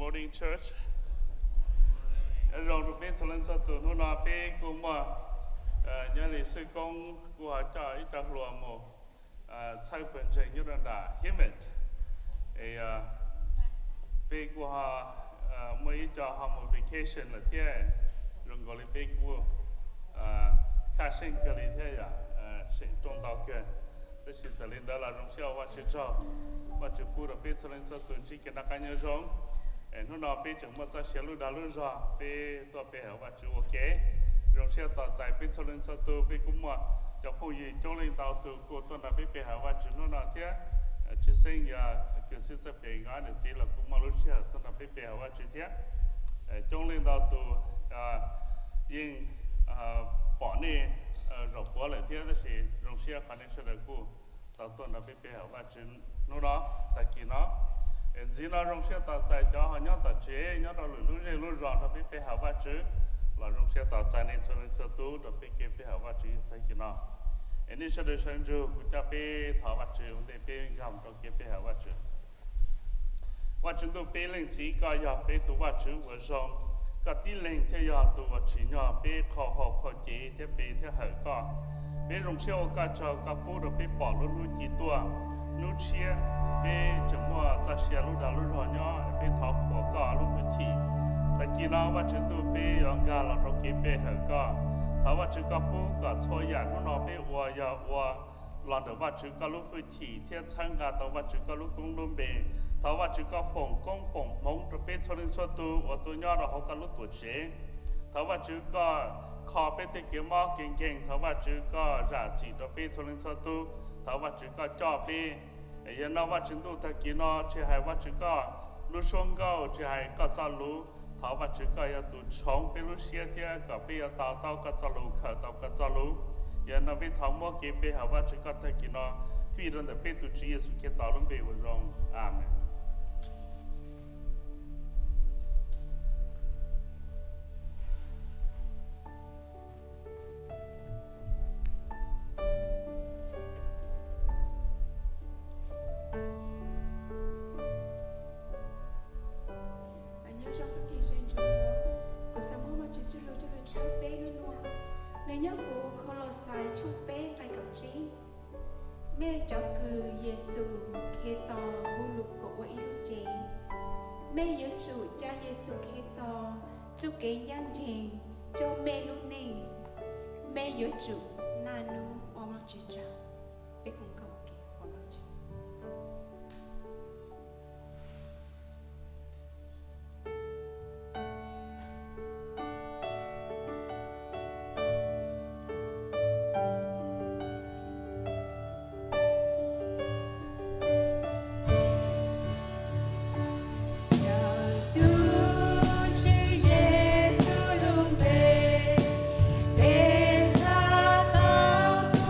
Morning, church. Nyob zoo rau peb txhua leej txhua tus. Hnub no peb kuj muaj, nyob li xwb koob kuj ho coj ib co hluas mus txhawb pawg ntseeg nyob rau nram Hemet. Es peb kuj ho muaj ib co ho mus vacation lawm thiab, zoo nkaus li peb kuj khaj seej kawg li thiab yom, seem rooj ntau kawg. Tab sis txawm li ntawd los zoo siab ua Vajtswv tsaug, Vajtswv pub rau peb txhua leej txhua tus ntsib kev noj qab nyob zoo. Es hnub no peb tseem muaj txoj sia lub dag lub zog peb tuaj pe hawm Vajtswv ua ke. Zoo siab tos txais peb txhua leej txhua tus, peb kuj muaj cov phooj ywg coob leej ntau tus kuj tuaj nrog peb pe hawm Vajtswv hnub no thiab. Tshwj xeeb yog kws xib txawj pem nkawd niam txiv los kuj muaj lub sij hawm tuaj nrog peb pe hawm Vajtswv thiab. Coob leej ntau tus yeej pom nej zaum puav lawm thiab, tab sis zoo siab qhov nej sawv daws kuj tau tuaj nrog peb pe hawm Vajtswv hnub no, tag kis no. Es ntxiv no zoo siab tos txais cov ho nyob tom tsev nyob rau lwm lub zej lub zos nrog peb pe hawm Vajtswv, los zoo siab tos txais nej txhua leej txhua tus nrog peb kev pe hawm Vajtswv tag kis no. Es nej sawv daws sawv ntsug kuv coj peb thov Vajtswv ua ntej peb nkag mus rau kev pe hawm Vajtswv. Vajtswv ntuj, peb Leej Txiv, koj yog peb tus Vajtswv uas zoo, koj tib leeg thiaj yog tus uas tsim nyog peb qhov haum qhov cev thiab pe thiab hawm koj. Peb zoo siab ua koj tsaug, koj pub rau peb pom lub hnub ci tuaj, hnub tshiab, peb tseem muaj txoj sia lub dag lub zog nyob, peb thov qhuas koj lub hwj chim. Tag kis no Vajtswv ntuj, peb yuav nkag los rau kev pe hawm koj. Thov Vajtswv koj pub kom txhua yam hnub no peb ua yog ua los ntawm Vajtswv koj lub hwj chim thiab txhawb nqa tau Vajtswv koj lub koob lub npe. Thov Vajtswv koj foom koob foom hmoov rau peb txhua leej txhua tus uas tuaj nyob rau hauv koj lub tuam tsev. Thov Vajtswv koj kho peb tej kev mob kev nkeeg, thov Vajtswv koj zam txim rau peb txhua leej txhua tus, thov Vajtswv koj coj peb. Yog no Vajtswv ntuj, tag kis no tsis hais Vajtswv koj lub suab nkauj, tsis hais koj txoj lus, thov Vajtswv koj yuav tus tshoov peb lub siab thiab kom peb yuav to taub koj txoj lus, khaws tau koj txoj lus. Yog no peb thov muab kev pe hawm Vajtswv koj tag kis no fij rau ntawm peb tus Tswv Yexus Khetos lub npe uas zoo. Amees. Nyob zoo tag kis sawv ntxov, kuv xav muab Vajtswv txoj lus coj los tshawb peb hnub no. Nws nyob hauv Kholauxais tshooj peb nqe kaum tsib. Mej cov kws Yexus Khetos hu lus koom ua ib lub cev, mej yuav tsum ca Yexus Khetos txuj kev ncaj ncees rau mej lub neej. Mej yuav tsum naj nub ua Vajtswv tsaug. Peb hu nkauj ua ke ua Vajtswv. Yog tus Tswv Yexus lub npe, peb xav tau tus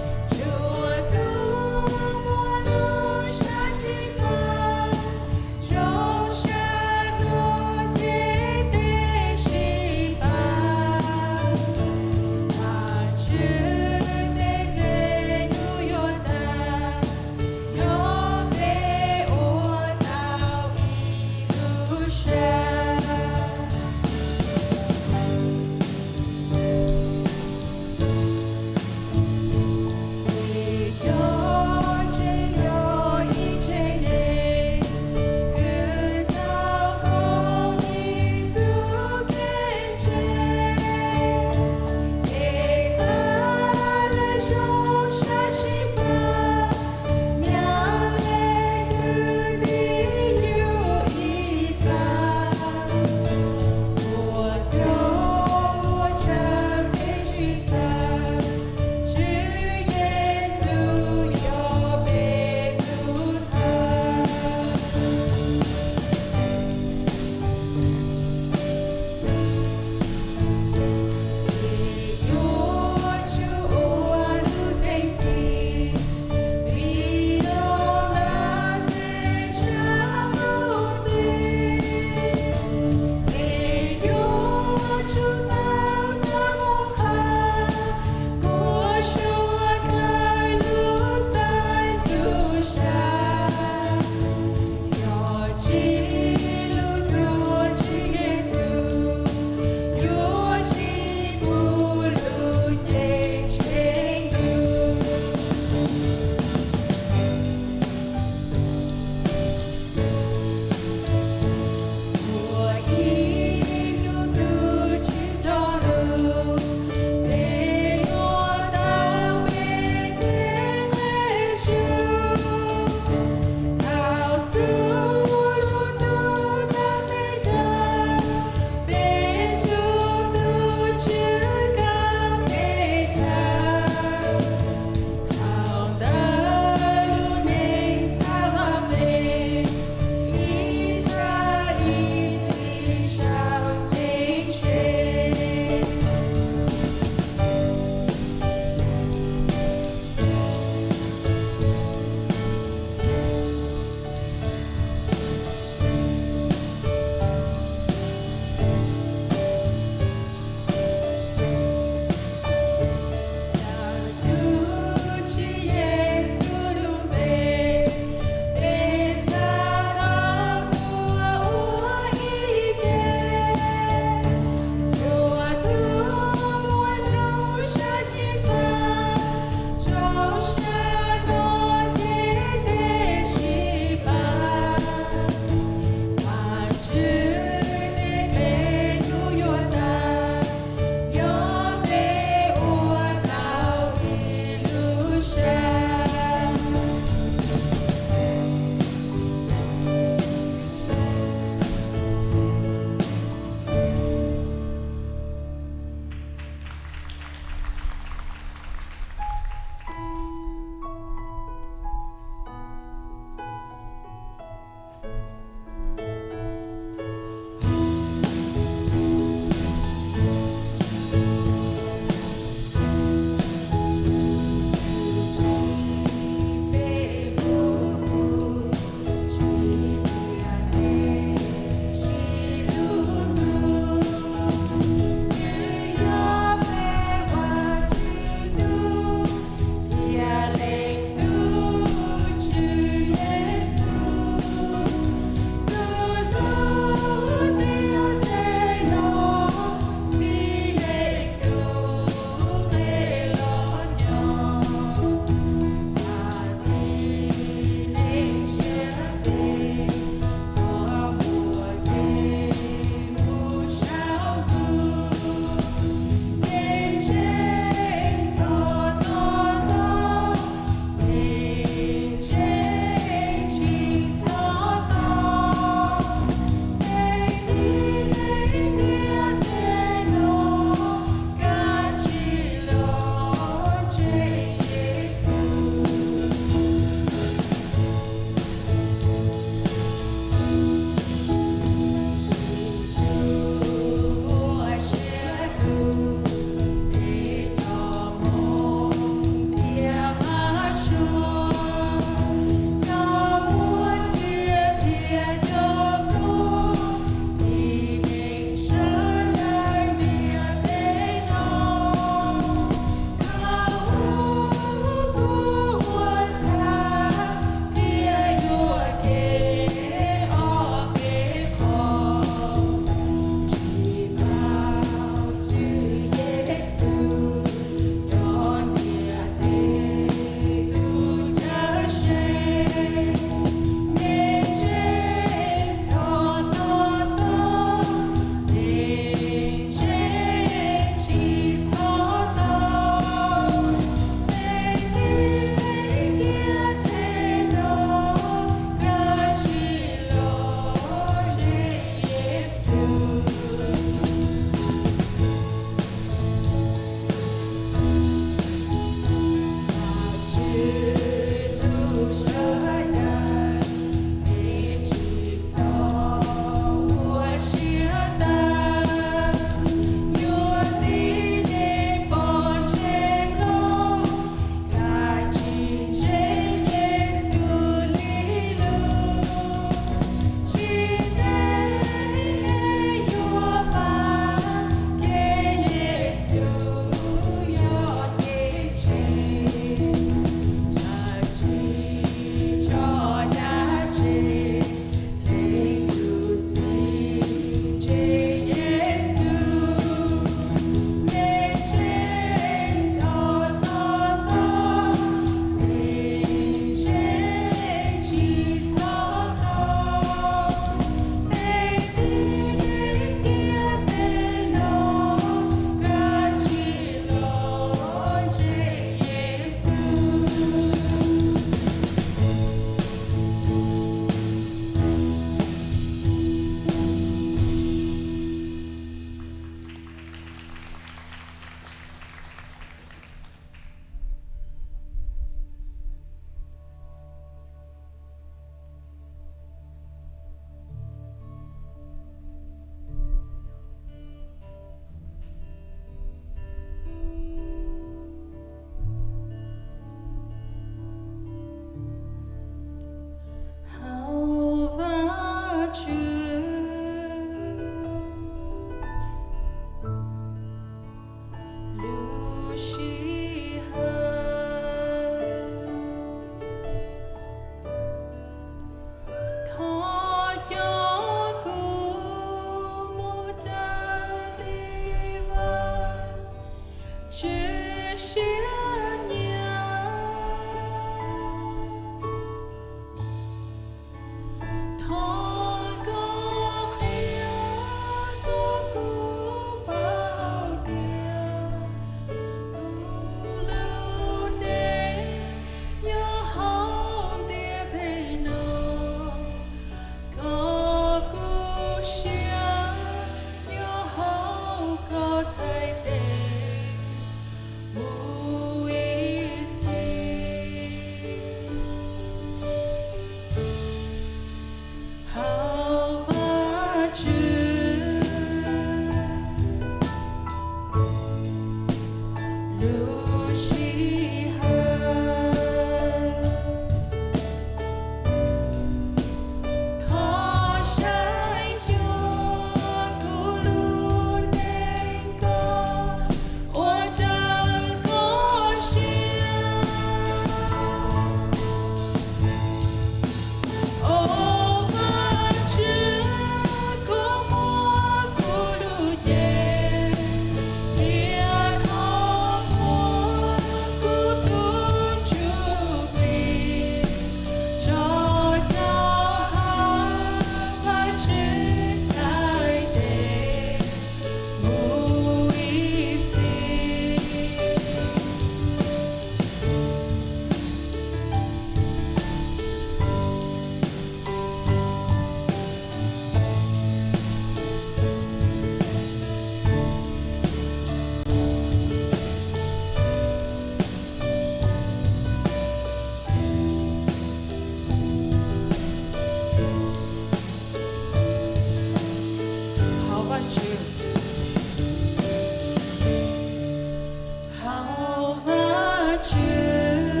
Tswv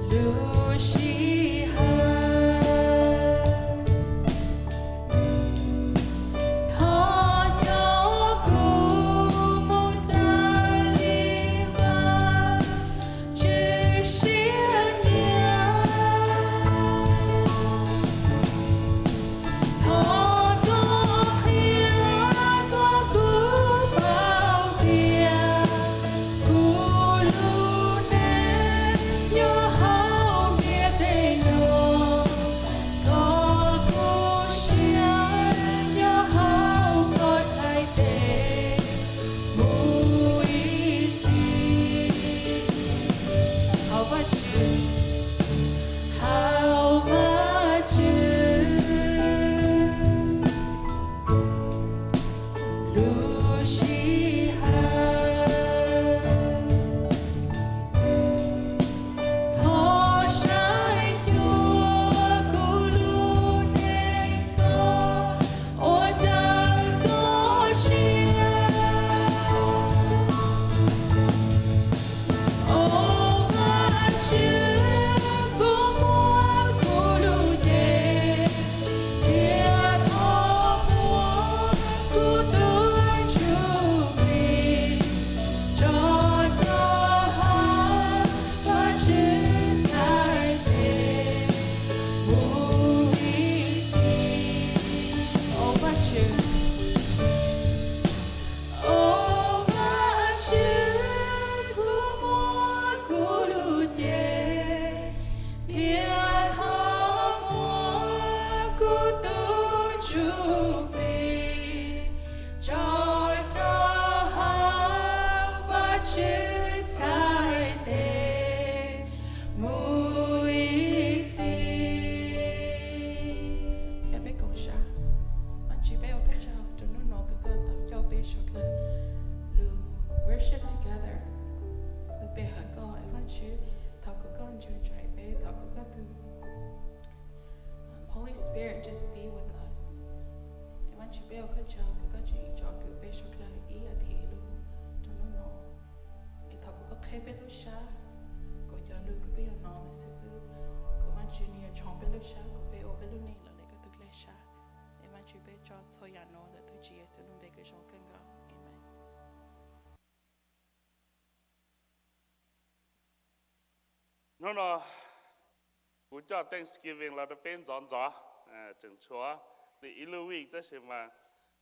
lub sij hawm, thov coj kuv mus raws li Vajtswv siab nyiam. Thov koj qhia kom kuv paub tias kuv lub neej nyob hauv ntiaj teb no, kom kuv siab nyob hauv koj txhais tes mus ib txhis. Thov Vajtswv, thov Vajtswv lub sij hawm, thov saib xyuas kuv lub neej ko ua raws koj siab. Au Vajtswv, kuv muab kuv lub cev thiab thov muab kuv tus ntsuj plig tso rau hauv Vajtswv txhais tes mus ib txhis. Au Vajtswv, au Vajtswv, kuv muab kuv lub cev thiab thov muab kuv tus ntsuj plig tso rau hauv Vajtswv txhais tes mus ib txhis. Peb koom sab. Vajtswv, peb ua koj tsaug rau hnub no kws koj tau coj peb suav dlawg lug worship together, lug pe hawm koj. Vajtswv, thov kom koj ntsug ntsuam peb, thov kom koj tus Holy Spirit just be with us. Vajtswv, peb ua koj tsaug kws koj tseem tsom kwm peb suav dlawg ib as thiv lug rau hnub no. Es thov kom koj qheb peb lub sab, kom cov lug kws peb yuav hnov ntawm xib fwb, kom Vajtswv nws yuav tshoov peb lub sab kom peb ua peb lub neej los ntawm koj tus dlej sab. Es Vajtswv, peb tso txhua yam no ntawm tus Tswv Yexus lub npe kws zoo kawg nkaus. Amen. Hnub no kuv coj Thanksgiving los rau peb ntxov ntxov, tseem tshuav li ib lub week tab sis mas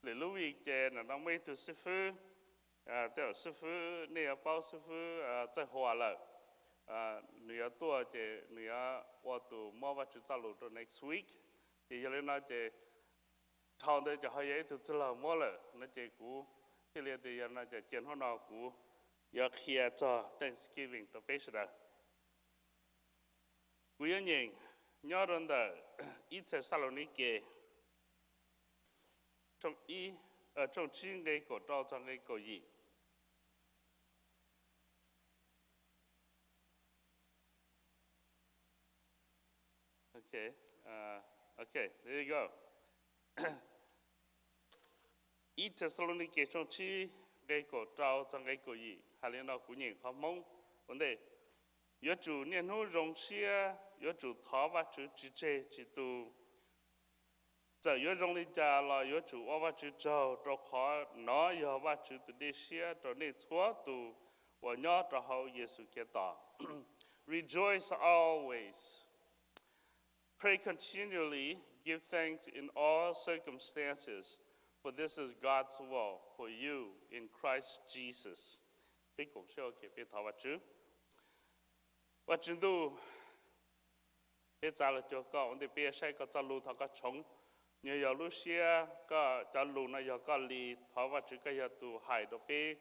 lwm lub week ces nim no muaj ib tug xib fwb, tej zaum xib fwb nej yuav paub xib fwb Txawj Huas lawm, nws yuav tuaj ces nws yuav ua tus muab Vajtswv txoj lus rau next week. Ces yog li no ces dhau ntawd ces ho yog ib tug txwj laug muab lawm no ces kuv thiaj li tias yog no ces cia hnub no kuv yuav qhia txog Thanksgiving rau peb sawv daws. Kuv yuav nyeem nyob rau ntawm ib Thexalaunikes tshooj tsib nqe kaum rau txog nqe kaum yim. Ib Thexalaunikes tshooj tsib nqe kaum rau txog nqe kaum yim hais li no, kuv nyeem qhov Hmoob ua ntej. Yuav tsum niaj hnub zoo siab, yuav tsum thov Vajtswv tsis tseg tsis tu. Txawm yuav zoo li cas los yuav tsum ua Vajtswv tsaug, rau qhov nov yog Vajtswv tus dej siab rau nej txhua tus uas nyob rau hauv Yexus Khetos. Rejoice always. Pray continually, give thanks in all circumstances, for this is God's will for you in Christ Jesus. Peb koom siab ua ke peb thov Vajtswv. Vajtswv ntuj, peb txav los cuag koj ua ntej peb saib koj txoj lus, thov koj tshoov. Nyuag yog lub siab koj cov lus no yog koj li, thov Vajtswv koj yog tus hais rau peb.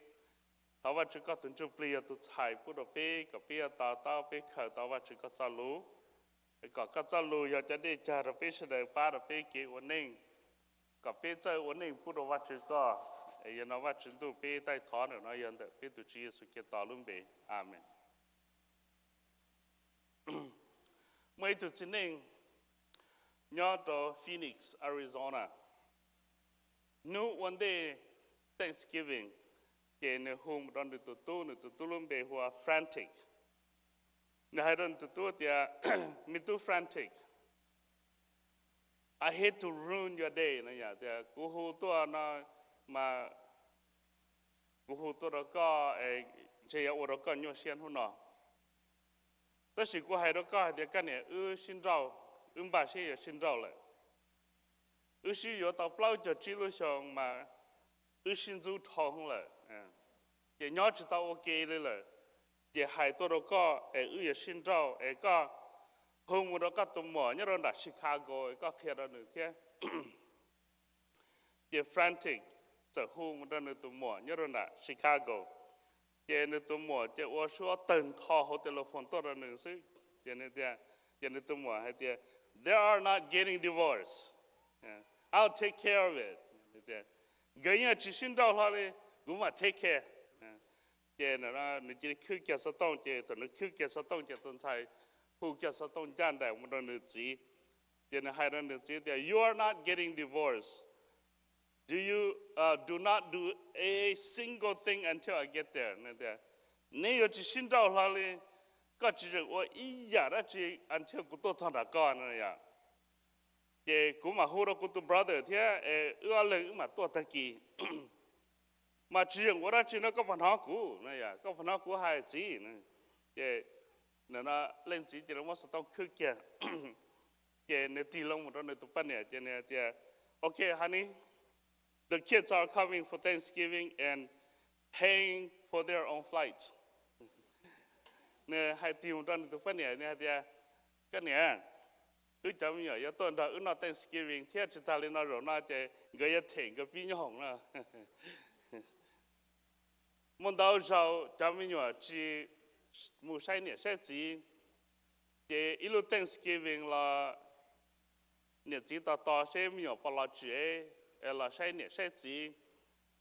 Thov Vajtswv koj tus Ntsuj Plig yog tus txhais pub rau peb kom peb yuav to taub, peb khaws tau Vajtswv koj txoj lus, kom koj txoj lus yog cov dej cag rau peb sawv daws, pab rau peb kev ua neej, kom peb txawj ua neej pub rau Vajtswv koj. Es yog no Vajtswv ntuj, peb taij thov ntawm no yog ntawm peb tus Tswv Yexus Khetos lub npe. Amees. Muaj ib tug txiv neej nyob rau Phoenix, Arizona. Hnub ua ntej Thanksgiving, Ces nws hu mus rau nws tus tub, nws tus tub lub npe hu ua Frantic. Nws hais rau nws tus tub tias, me tub Frantic, I hate to ruin your day no yom, tias kuv hu tuaj no mas kuv hu tuaj rau koj, ntshe yuav ua rau koj nyuaj siab hnub no. Tab sis kuv hais rau koj hais tias koj niam wb sib nrauj, wb npaj siab yuav sib nrauj lawm. Wb sib yuav tau plaub caug tsib lub xyoo mas wb sib ntxub dhau lawm, ces nyob tsis tau ua ke li lawm. Ces hais tuaj rau koj es wb yuav sib nrauj es koj hu mus rau koj tus muam nyob rau nram Chicago es koj qhia rau nws thiab. Ces Frantic txawm hu mus rau nws tus muam nyob rau nram Chicago. Ces nws tus muam ces ua suab tawg ntho hauv tes lus phoos tuaj rau nws xwb. Ces nws tus muam hais tias, they are not getting divorce, I'll take care of it. Nkawd yeej tsis sib nrauj hlo li, kuv mam take care. Ces nws cia li khwb kiag xov tooj, ces thaum nws khwb kiag xov tooj ces tus ntxhais hu kiag xov tooj ncaj nraim mus rau nws txiv. Ces nws hais rau nws txiv tias, you are not getting divorce, do you do not do a single thing until I get there. Neb yuav tsis sib nrauj hlo li, koj tsis tseem ua ib yam dab tsi until kuv tuaj txog nram koj no yom. Ces kuv mam hu rau kuv tus brother thiab es wb ob leeg wb mam tuaj tag kis. Mas tsis yeem ua dab tsi no, koj puas hnov kuv no yom, koj puas hnov kuv hais txiv? Ces leej txiv cia li muab xov tooj khwb kiag. Ces nws tig loo mus rau nws tus poj niam ces nws tias, okay honey, the kids are coming for Thanksgiving and paying for their own flight. Nws hais tig mus rau nws tus poj niam, nws hais tias, koj niam, wb cov me nyuam yuav tuaj nrog wb noj Thanksgiving thiab tsis tag li no zaum no ces nkawd yuav them nkawd pib nyob hoom no. Muaj ntau zaus cov me nyuam tsis mus saib niam saib txiv, ces ib lub Thanksgiving los niam txiv tos tos seb me nyuam puas los tsev los saib niam saib txiv.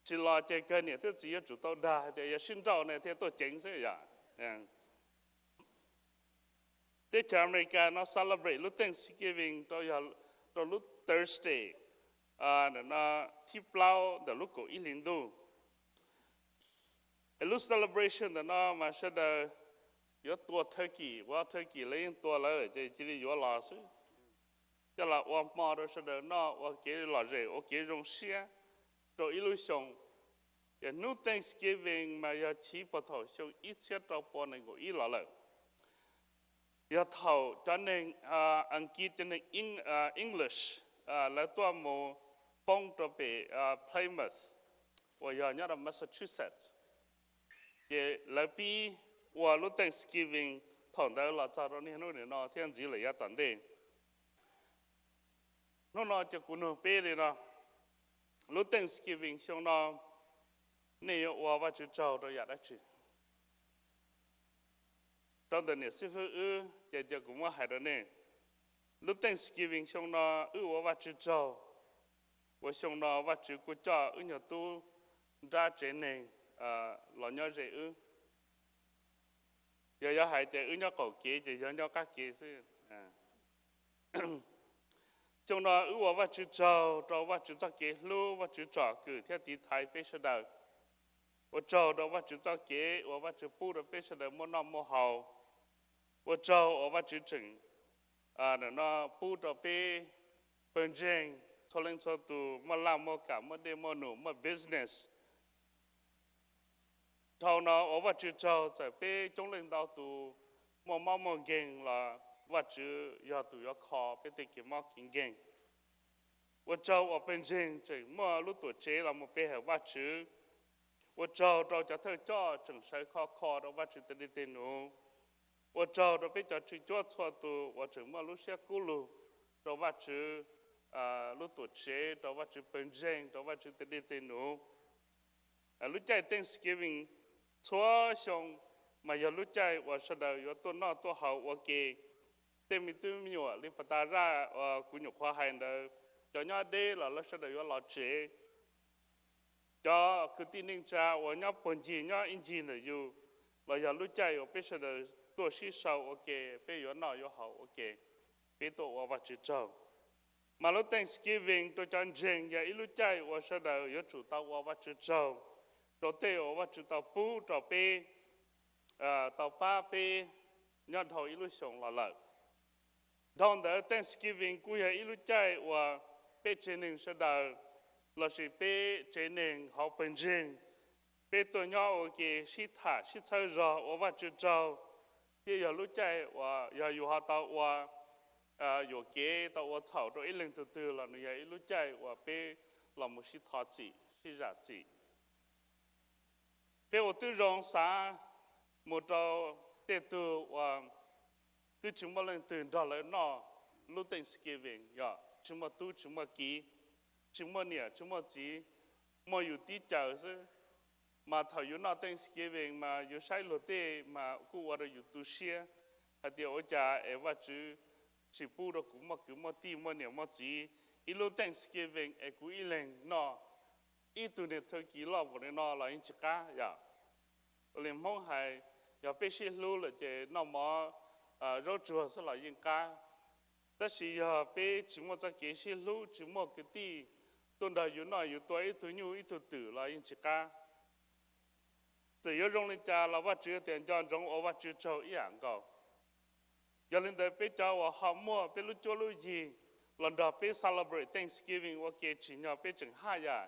Tsis los ces kawg niam thiab txiv yuav tsum tau dag hais tias yuav sib nrauj ne thiaj tuaj ceev xwb yom. Teb chaws America no celebrate lub Thanksgiving rau lub Thursday, ntawm no thib plaub ntawm lub kaum ib hlis ntuj. Es lub celebration ntawm no mas sawv daws yuav tua turkey, ua turkey lawv yeej tua lawv lawm ces cia li yuav los xwb, coj los ua hmo rau sawv daws noj ua kev lom zem ua kev zoo siab rau ib lub xyoo. Ces hnub Thanksgiving mas yog chiv puag thaum xyoo ib txhiab rau pua nees nkaum ib los lawm. Yog thaum cov neeg Askiv, cov neeg English lawv tuaj mus poob rau pem Plymouth uas yog nyob rau Massachusetts, ces lawv pib ua lub Thanksgiving thaum ntawd los txog rau niaj hnub nim no thiab ntxiv lawm yav tom ntej. Hnub no ces kuv nug peb li no, lub Thanksgiving xyoo no nej yuav ua Vajtswv tsaug rau yam dab tsi? Rau ntawm niam xib fwb wb ces cia kuv muab hais rau nej, lub Thanksgiving xyoo no wb ua Vajtswv tsaug uas xyoo no Vajtswv kuj coj wb nyuag tub nrab tsev neeg los nyob ze wb. Yog yuav hais ces wb nyob qaum kev ces yog nyob qab kev xwb. Xyoo no wb ua Vajtswv tsaug rau Vajtswv txoj kev hlub, Vajtswv tsom kwm thiab tiv thaiv peb sawv daws. Ua tsaug rau Vajtswv txoj kev uas Vajtswv pub rau peb sawv daws muaj noj muaj haus. Ua tsaug uas Vajtswv tseem no pub rau peb pawg ntseeg txhua leej txhua tus muaj laj muaj kam, muaj dej muaj num, muaj business. Dhau no ua Vajtswv tsaug txawm peb coob leej ntau tus muaj mob muaj nkeeg los Vajtswv yog tus yuav kho peb tej kev mob kev nkeeg. Ua tsaug uas pawg ntseeg tseem muaj lub tuam tsev los mus pe hawm Vajtswv. Ua tsaug rau cov thawj coj tseem sawv khov kho rau Vajtswv tej dej tej num. Ua tsaug rau peb cov tswv cuab txhua tus uas tseem muaj lub siab kub lug rau Vajtswv lub tuam tsev, rau Vajtswv pawg ntseeg, rau Vajtswv tej dej tej num. Lub caij Thanksgiving txhua xyoo mas yog lub caij uas sawv daws yuav tuaj noj tuaj haus ua ke. Tej me tub me nyuam li pas tas zaj uas kuv nyuam qhuav hais ntawd, cov nyob deb los lawv sawv daws yuav los tsev. Cov kwv tij neej tsa uas nyob puag ncig nyob ib ncig ntawm yus los yog lub caij uas peb sawv daws tuaj sib sau ua ke, peb yuav noj yuav haus ua ke, peb tuaj ua Vajtswv tsaug. Mas lub Thanksgiving rau cov ntseeg yog ib lub caij uas sawv daws yuav tsum tau ua Vajtswv tsaug rau tej uas Vajtswv tau pub rau peb, tau pab peb nyob dhau ib lub xyoo los lawm. Dhau ntawd Thanksgiving kuj yog ib lub caij uas peb tsev neeg sawv daws lossis peb tsev neeg hauv pawg ntseeg, peb tuaj nyob ua ke sib tham sib txhawb zog ua Vajtswv tsaug, thiab yog lub caij uas yog yus ho tau ua yuam kev tau ua txhaum rau ib leeg tug twg los nws yog ib lub caij uas peb los mus sib thov txim sib zam txim. Peb ua tib zoo xav mus rau tej tug uas twb tsis muaj leej twg nrog lawv noj lub Thanksgiving, yog tsis muaj tub tsis muaj kiv, tsis muaj niam tsis muaj txiv, muaj yus tib caws xwb. Mas thaum yus noj Thanksgiving mas yus saib luag tej mas kuj ua rau yus tu siab hais tias ua cas es Vajtswv tsis pub rau kuv muaj kwv muaj tij muaj niam muaj txiv ib lub Thanksgiving es kuv ib leeg noj ib tug niag turkey loj npaum li no los yeej tsis qab yom. Ua li Hmoob hais, yog peb sib hlub lawm ces noj mov zaub tsuag xwb los yeej qab. Tab sis yog peb tsis muaj txoj kev sib hlub tsis muaj kwv tij tuaj nrog yus noj yus tua ib tug nyuj ib tug twm los yeej tsis qab. Txawm yuav zoo li cas los Vajtswv tias nco ntsoov ua Vajtswv tsaug ib yam nkaus. Yog li ntawd peb cov uas ho muaj peb lub cuab lub yig los nrog peb celebrate Thanksgiving ua ke tsim nyog peb tseem haj yam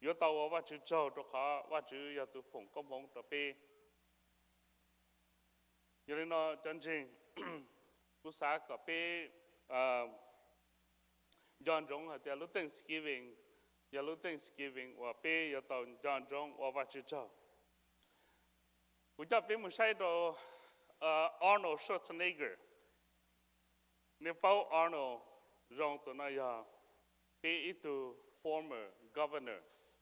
yuav tau ua Vajtswv tsaug rau qhov Vajtswv yog tus foom koob hmoov rau peb. Yog li no cov ntseeg, kuv xav kom peb nco ntsoov hais tias lub Thanksgiving yog lub Thanksgiving uas peb yuav tau nco ntsoov ua Vajtswv tsaug. Kuv coj peb mus saib rau Arnold Schwarzenegger. Nej paub Arnold zoo, tus no yog peb ib tug former governor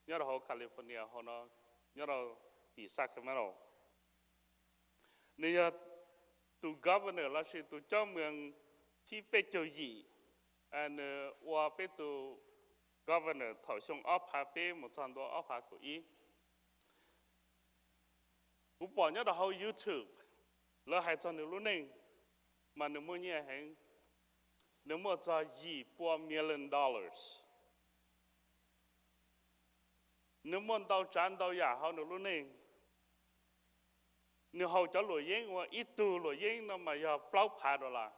nyob rau hauv California hauv no, nyob rau tim Sacramento. Nws yog tus governor lossis tus coj moos thib peb caug yim, nws ua peb tus governor thaum xyoo ob phav peb mus txog ntua ob phav kaum ib. Kuv pom nyob rau hauv YouTube, lawv hais txog nws lub neej, mas nws muaj nyiaj heev, nws muaj txog yim pua million dollars. Nws muaj ntau tsav ntau yam hauv nws lub neej. Nws haus cov luam yeeb uas ib tug luam yeeb no mas yog plaub phav dollar.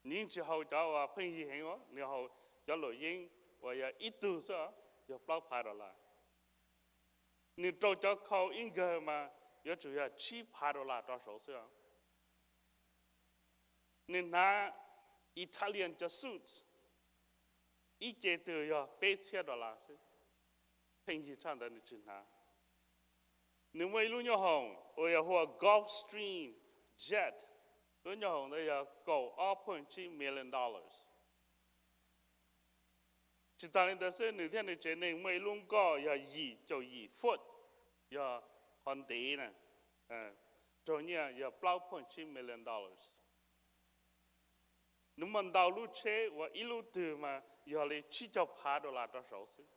Nws yeej tsis haus cov uas pheej yig heev, nws haus cov luam yeeb uas yog ib tug xwb, yog plaub phav dollar. Nws rau cov khau ib nkawg mas yuav tsum yog tsib phav dollar rau saud xwb. Nws hnav Italian cov suits, ib ce twg yog peb txhiab dollar xwb, pheej yig tshaj ntawd nws tsis hnav. Nws muaj ib lub nyoob hoom uas yog hu ua Gulfstream Jet, lub nyoob hoom ntawd yog kaum ob point tsib million dollars. Tsis tas li ntawd xwb, nws thiab nws tsev neeg muaj ib lub nkoj yog yim caum yim foot, yog qhov ntev na, raug nyiaj yog plaub point tsib million dollars. Nws muaj ntau lub tsheb uas ib lub twg mas yog li tsib caug phav dollar rau saud xwb.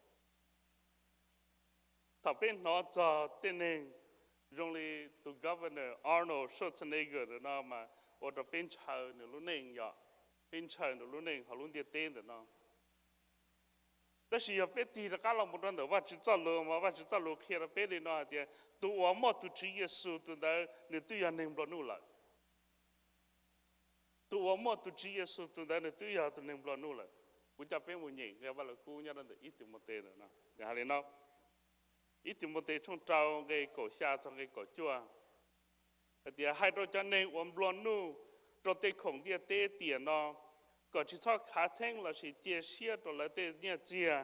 Thaum peb hnov txog tej neeg zoo li tus governor Arnold Schwarzenegger ntawm no mas ua rau peb ntshaw nws lub neej, yog peb ntshaw nws lub neej hauv lub ntiaj teb ntawm no. Tab sis yog peb tig rov qab los mus rau ntawm Vajtswv txoj lus mas Vajtswv txoj lus qhia rau peb li no hais tias tus uas muaj tus Tswv Yexus tus ntawd nws twb yog neeg nplua nuj lawm. Tus uas muaj tus Tswv Yexus tus ntawd nws twb yog tus neeg nplua nuj lawm. Kuv coj peb mus nyeem nqe Vaj Lug Kub nyob rau ntawm ib Timautes ntawm no, nws hais li no, ib Timautes tshooj rau nqe kaum xya txog nqe kaum cuaj, hais tias hais rau cov neeg uas nplua nuj rau tej khoom ntiaj teb tiam no, kom tsis txhob khav theeb lossis cia siab rau lawv tej nyiaj txiag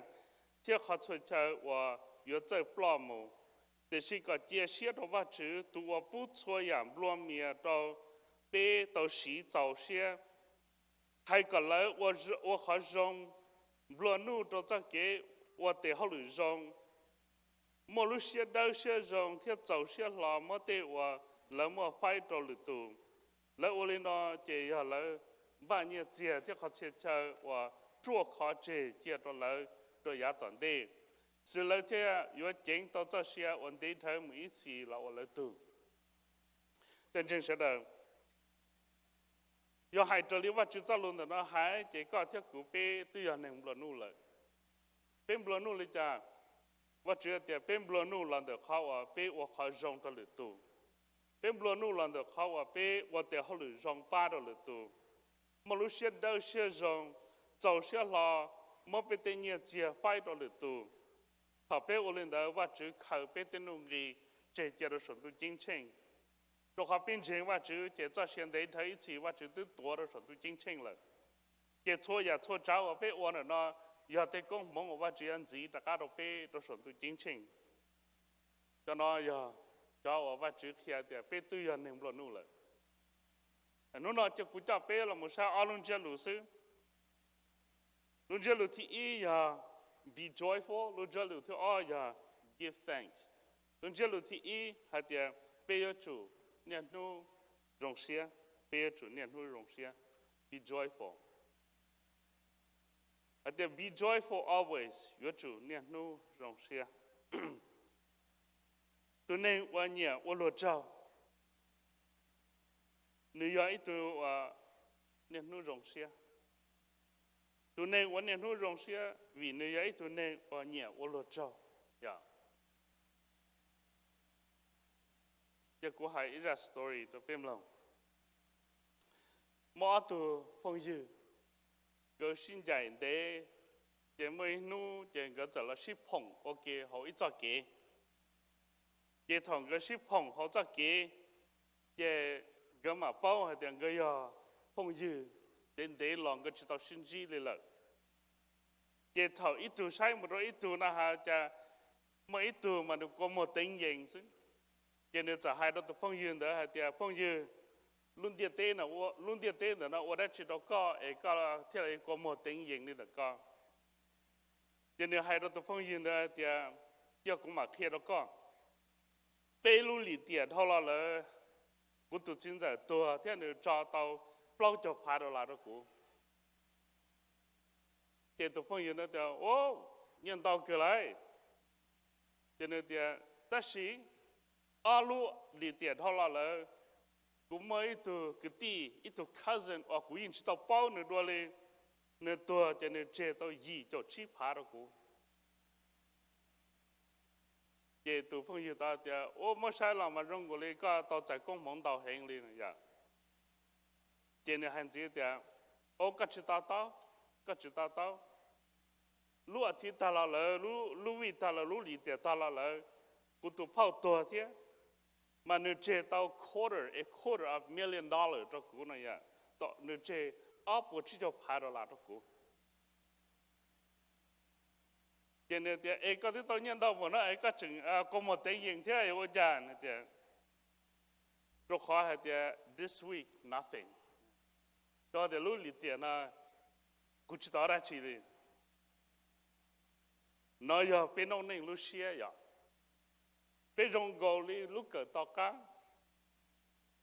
thiab qhov txhua chaw uas yuav txawj ploj mus, tiam sis kom cia siab rau Vajtswv tus uas pub txhua yam nplua mias rau peb tau siv txaus siab. Hais kom lawv ua qhov zoo, nplua nuj rau txoj kev ua tes hauj lwm zoo, muaj lub siab dawb siab zoo thiab txaus siab hlo muab tej uas lawv muaj faib rau lwm tus. Lawv ua li no ces yog lawv npaj nyiaj txiag thiab qhov txhia chaw uas ruaj khov tseg cia rau lawv rau yav tom ntej, xwv lawv thiaj yuav ceev tau txoj sia uas ntev dhawv mus ib txhis los ua lawv tug. Cov ntseeg sawv daws, yog hais raws li Vajtswv txoj lus ntawm no hais ces koj thiab kuv peb twb yog neeg nplua nuj lawm. Peb nplua nuj li cas? Vajtswv tias peb nplua nuj los ntawm qhov uas peb ua qhov zoo rau lwm tus. Peb nplua nuj los ntawm qhov uas peb ua tes hauj lwm zoo pab rau lwm tus, muaj lub siab dawb siab zoo, txaus siab hlo, muab peb tej nyiaj txiag faib rau lwm tus. Thaum peb ua li ntawd, Vajtswv khaws peb tej nuj nqi tseg cia rau saum ntuj ceeb tsheej. Rau qhov peb ntseeg Vajtswv ces txoj sia ntev dhawv ib txhis Vajtswv twb tuav rau saum ntuj ceeb tsheej lawm. Ces txhua yam txhua tsav uas peb ua ntawm no yog tej koob hmoov uas Vajtswv yuav ntxiv rov qab rau peb rau saum ntuj ceeb tsheej. Cov no yog cov uas Vajtswv qhia tias peb twb yog neeg nplua nuj lawm. Hnub no cia kuv coj peb los mus saib ob lub ntsiab lus xwb. Lub ntsiab lus thib ib yog be joyful, lub ntsiab lus thib ob yog give thanks. Lub ntsiab lus thib ib hais tias peb yuav tsum niaj hnub zoo siab, peb yuav tsum niaj hnub zoo siab, be joyful. Hais tias be joyful always, yuav tsum niaj hnub zoo siab. Tus neeg uas nyiam ua luag tsaug, nws yog ib tug uas niaj hnub zoo siab. Tus neeg uas niaj hnub zoo siab vim nws yog ib tug neeg uas nyiam ua luag tsaug. Yog, ces kuv hais ib zaj story rau peb mloog. Muaj ob tug phooj ywg, nkawd sib ncaim ntev, ces muaj ib hnub ces nkawd txawm los sib phoom ua ke hauv ib txoj kev. Ces thaum nkawd sib phoom hauv txoj kev, ces nkawd mam paub hais tias nkawd yog phooj ywg, ces ntev los nkawd tsis tau sib ntsib li lawm. Ces thaum ib tug saib mus rau ib tug no has cas muaj ib tug mas nws kua muag teev yees xwb. Ces nws txawm hais rau tus phooj ywg ntawd hais tias, phooj ywg, lub ntiaj teb no, lub ntiaj teb ntawm no ua dab tsi rau koj es koj thiaj li kua muag teev yees li ntawm koj? Ces nws hais rau tus phooj ywg ntawd hais tias, yog kuv mam qhia rau koj. Peb lub lim tiam dhau los lawm, kuv tus txiv ntxawm tuag thiab nws tso tau plaub caug phav dollar rau kuv. Ces tus phooj ywg ntawd tias, o, nyiaj ntau kawg lauj. Ces nws tias, tab sis ob lub lim tiam dhau los lawm, kuv muaj ib tug kwv tij, ib tug cousin uas kuv yeej tsis tau paub nws dua li, nws tuag ces nws tseg tau yim caum tsib phav rau kuv. Ces tus phooj ywg tau tias, ua, muab saib los mas zoo nkaus li koj tau txais koob hmoov ntau heev li yom. Ces nws hais ntxiv tias, o, koj tsis to taub, koj tsis to taub. Lub as thiv tag los lawm, lub vij tag los, lub lim tiam tag los lawm, kuv tus phauj tuag thiab, mas nws tseg tau quarter, a quarter of million dollar rau kuv no yom. Nws tseg ob puas tsib caug phav dollar rau kuv. Ces nws tias, es koj twb tau nyiaj ntau npaum no es koj tseem kua muag teev yees thiab ua cas? Nws tias, rau qhov hais tias this week nothing, rau tias lub lim tiam no kuv tsis tau dab tsi li. No yog peb noob neej lub siab yom. Peb zoo nkaus li lub kawm tom qab,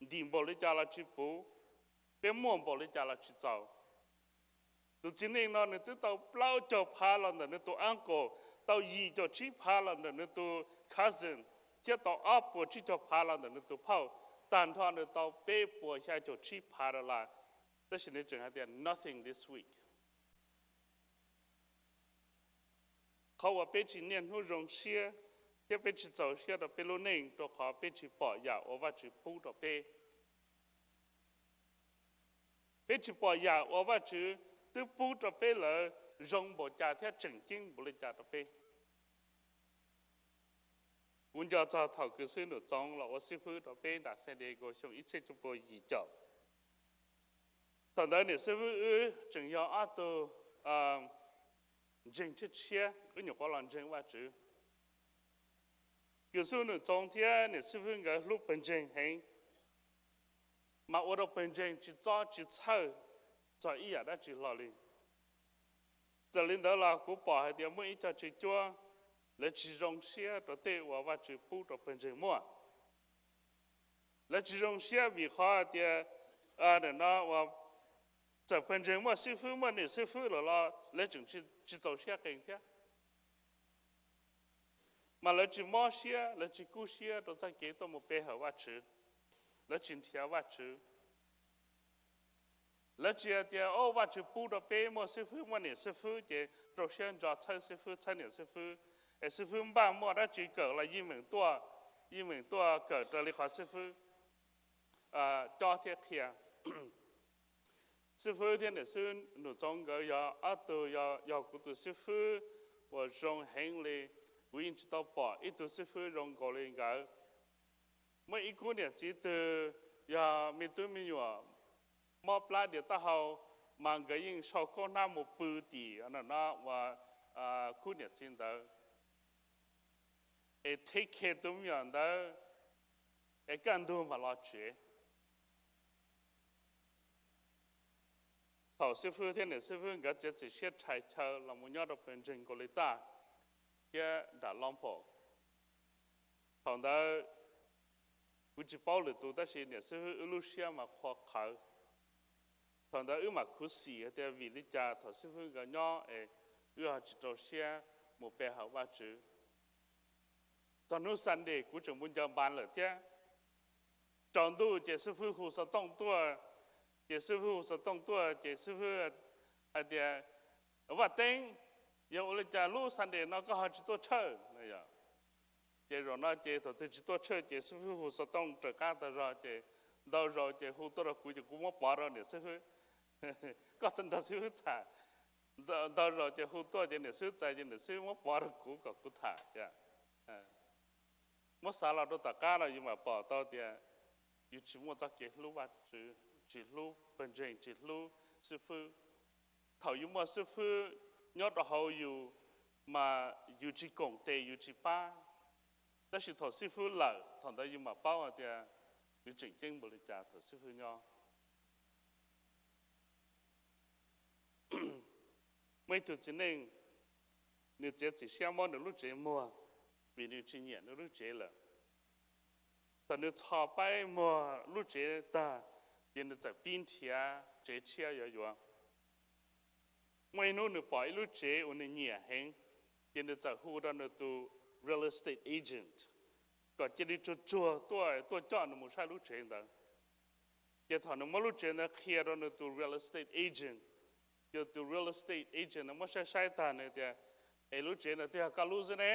ntim npaum li cas los tsis puv, peb muaj npaum li cas los tsis txaus. Tus txiv neej no nws twb tau plaub caug phav los ntawm nws tus uncle, tau yim caum tsib phav los ntawm nws tus cousin, thiab tau ob puas tsib caug phav los ntawm nws tus phauj, tag nrho nws tau peb puas xya caum tsib phav dollar. Tab sis nws tseem hais tias nothing this week. Qhov uas peb tsis niaj hnub zoo siab thiab peb tsis txaus siab rau peb lub neej rau qhov peb tsis pom yam uas Vajtswv pub rau peb. Peb tsis pom yam uas Vajtswv twb pub rau peb lawm zoo npaum cas thiab tseem ceeb npaum li cas rau peb. Kuv nco txog thaum kws xib hwb Num Txoov los ua xib hwb rau peb nram San Diego xyoo ib txhiab cuaj pua yim caum. Thaum ntawd niam xib hwb wb tseem yog ob tug ntseeg tshiab tshiab, wb nyuam qhuav los ntseeg Vajtswv. Kws xib hwb Num Txoov thiab niam xib hwb nkawd hlub pawg ntseeg heev, mas ua rau pawg ntseeg tsis txob tsis txhawj txog ib yam dab tsi hlo li. Txawm li ntawd los kuv pom hais tias muaj ib co tswv cuab, lawv tsis zoo siab rau tej uas Vajtswv pub rau pawg ntseeg muaj. Lawv tsis zoo siab vim qhov hais tias, no, txawm pawg ntseeg muaj xib hwb muaj niam xib hwb lawm los lawv tseem tsis txaus siab qees thiab. Mas lawv tsis mob siab, lawv tsis kub siab rau txoj kev tuaj mus pe hawm Vajtswv. Lawv tsis nrhiav Vajtswv. Lawv tsis hais tias, o, Vajtswv pub rau peb muaj xib hwb muaj niam xib hwb ces rau siab ntso txhawb xib hwb txhawb niam xib hwb. Es xib fwb npaj muaj dab tsi kawm los yeej meem tuaj, yeej meem tuaj kawm raws li qhov xib fwb cob thiab qhia. Xib fwb thiab niam xib fwb Num Txoov nkawd yog ob tug yog, yog kuv tus xib fwb uas zoo heev li. Kuv yeej tsis tau pom ib tug xib fwb zoo nkaus li nkawd. Muaj ib khub niam txiv twg yog me tub me nyuam mob plab dias taub hau, mas nkawd yeej sau khab hnab mus pw tim no ua khub niam txiv ntawd es take care tus me nyuam ntawd es kaj ntug mam los tsev. Thaum xib fwb thiab niam xib fwb nkawd txiav txim siab rhais chaw los mus nyob rau pawg ntseeg Kaus Lis Taj thiab nram Loob Phaum, thaum ntawd kuv tsis paub lwm tus tab sis niam xib fwb wb lub siab mas qhuav qhawv. Thaum ntawd wb mam khuv xim tias vim li cas thaum xib fwb nkawd nyob es wb ho tsis rau siab mus pe hawm Vajtswv. Txog hnub Sunday kuv tseem mus ncaws npas lawm thiab. Tsaus ntuj ces xib fwb hu xov tooj tuaj, ces xib fwb hu xov tooj tuaj ces xib fwb hais tias, Vaj Teeb, yog ua li cas lub Sunday no koj ho tsis tuaj tshawj? Ces zaum no ces thaum twg tsis tuaj tshawj ces xib fwb hu xov tooj raws qab tag zog ces ntau zaus ces hu tuaj rau kuv ces kuv muab pov rau niam xib fwb, koj nrog xib fwb tham. Ntau zaus ces hu tuaj ces niam xib fwb txais ces niam xib fwb muab pov rau kuv kom kuv tham. Muab xav los rau tom qab no yus mam pom tau tias yus tsis muaj txoj kev hlub Vajtswv, tsis hlub pawg ntseeg, tsis hlub xib fwb. Thaum yus muaj xib fwb nyob rau hauv yus mas yus tsis koom tes yus tsis pab, tab sis thaum xib fwb lawm thaum ntawd yus mam paub hais tias nws tseem ceeb npaum li cas thaum xib fwb nyob. Muaj ib tug txiv neej, nws txiav txim siab muab nws lub tsev muag vim nws tsis nyiam nws lub tsev lawm. Thaum nws txhos paib muag lub tsev tag, ces nws txawm pib nrhiav tsev tshiab yuav yuav. Muaj ib hnub nws pom ib lub tsev uas nws nyiam heev, ces nws txawm hu rau nws tus real estate agent kom cia li tsuag tsuag tuaj, tuaj coj nws mus saib lub tsev ntawd. Ces thaum nws muab lub tsev ntawd qhia rau nws tus real estate agent, ces tus real estate agent no muab saib saib tag nws tias, Es lub tsev ntawd twb yog koj lub xwb ne.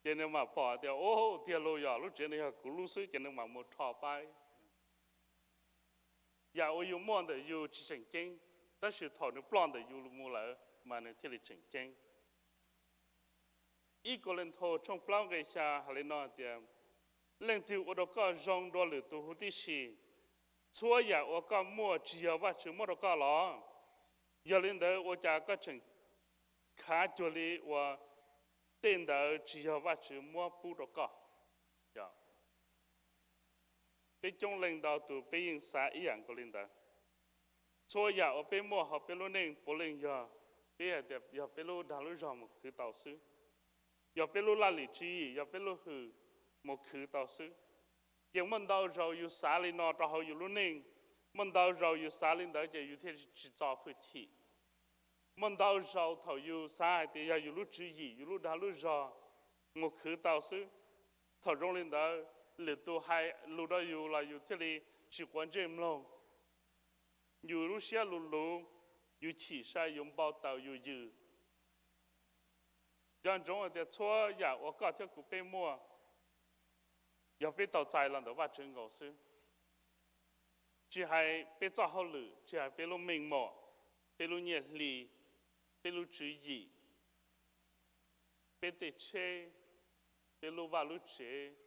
Ces nws mam pom tias, Ub, tiag los yog lub tsev no yog kuv lub xwb, ces nws mam mus rho paib. Yam uas yus muaj ntawm yus tsis tseem ceeb, tab sis thaum nws ploj ntawm yus mus lawm mas nws thiaj li tseem ceeb. Ib Kauleethaus tshooj plaub nqe xya hais li no tias, Leej twg ua rau koj zoo dua lwm tus huv tib si? Txhua yam uas koj muaj tsis yog Vajtswv muab rau koj los? Yog li ntawd ua cas koj tseem khav cuag li uas tej ntawd tsis yog Vajtswv muab pub rau koj? Peb coob leej ntau tus peb yeej xav ib yam nkaus li ntawd. Txhua yam uas peb muaj hauv peb lub neej puav leej yog peb hais tias yog peb lub dag lub zog mus khwv tau xwb, yog peb lub laj lim tswv yim, yog peb lub hwm mus khwv tau xwb. Ces muaj ntau zaus yus xav li no rau hauv yus lub neej, muaj ntau zaus yus xav li ntawd ces yus thiaj tsis txo hwj chim. Muaj ntau zaus thaum yus xav hais tias yog yus lub tswv yim, yus lub dag lub zog mus khwv tau xwb, thaum zoo li ntawd lwm tus hais lus rau yus los yus thiaj li tsis quav ntsej mloog. Yus lub siab luv luv, yus chim sai, yus npau taws, yus yws. Nco ntsoov hais tias txhua yam uas koj thiab kuv peb muaj, yog peb tau txais los ntawm Vajtswv nkaus xwb. Tsis hais peb txoj hauj lwm, tsis hais peb lub meej mom, peb lub nyiaj hli, peb lub tswv yim, peb tej tsheb, peb lub vaj lub tsev,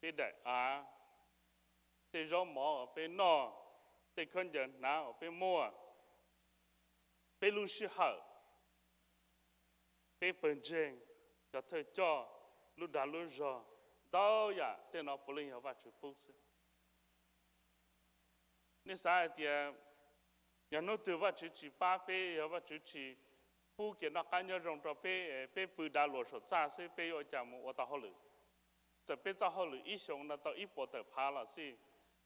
peb daim av, tej zaub mov uas peb noj, tej khaub ncaws hnav uas peb muaj, peb lub sij hawm, peb pawg ntseeg, cov thawj coj, lub dag lub zog, ntau yam tej no puav leej yog Vajtswv pub xwb. Nej xav hais tias yog hnub twg Vajtswv tsis pab peb, yog Vajtswv tsis pub kev noj qab nyob zoo rau peb, peb pw dav luas saum txaj xwb, peb yuav ua cas mus ua tau hauj lwm? Txawm peb txoj hauj lwm ib xyoos no tau ib puas tawm phav los xij,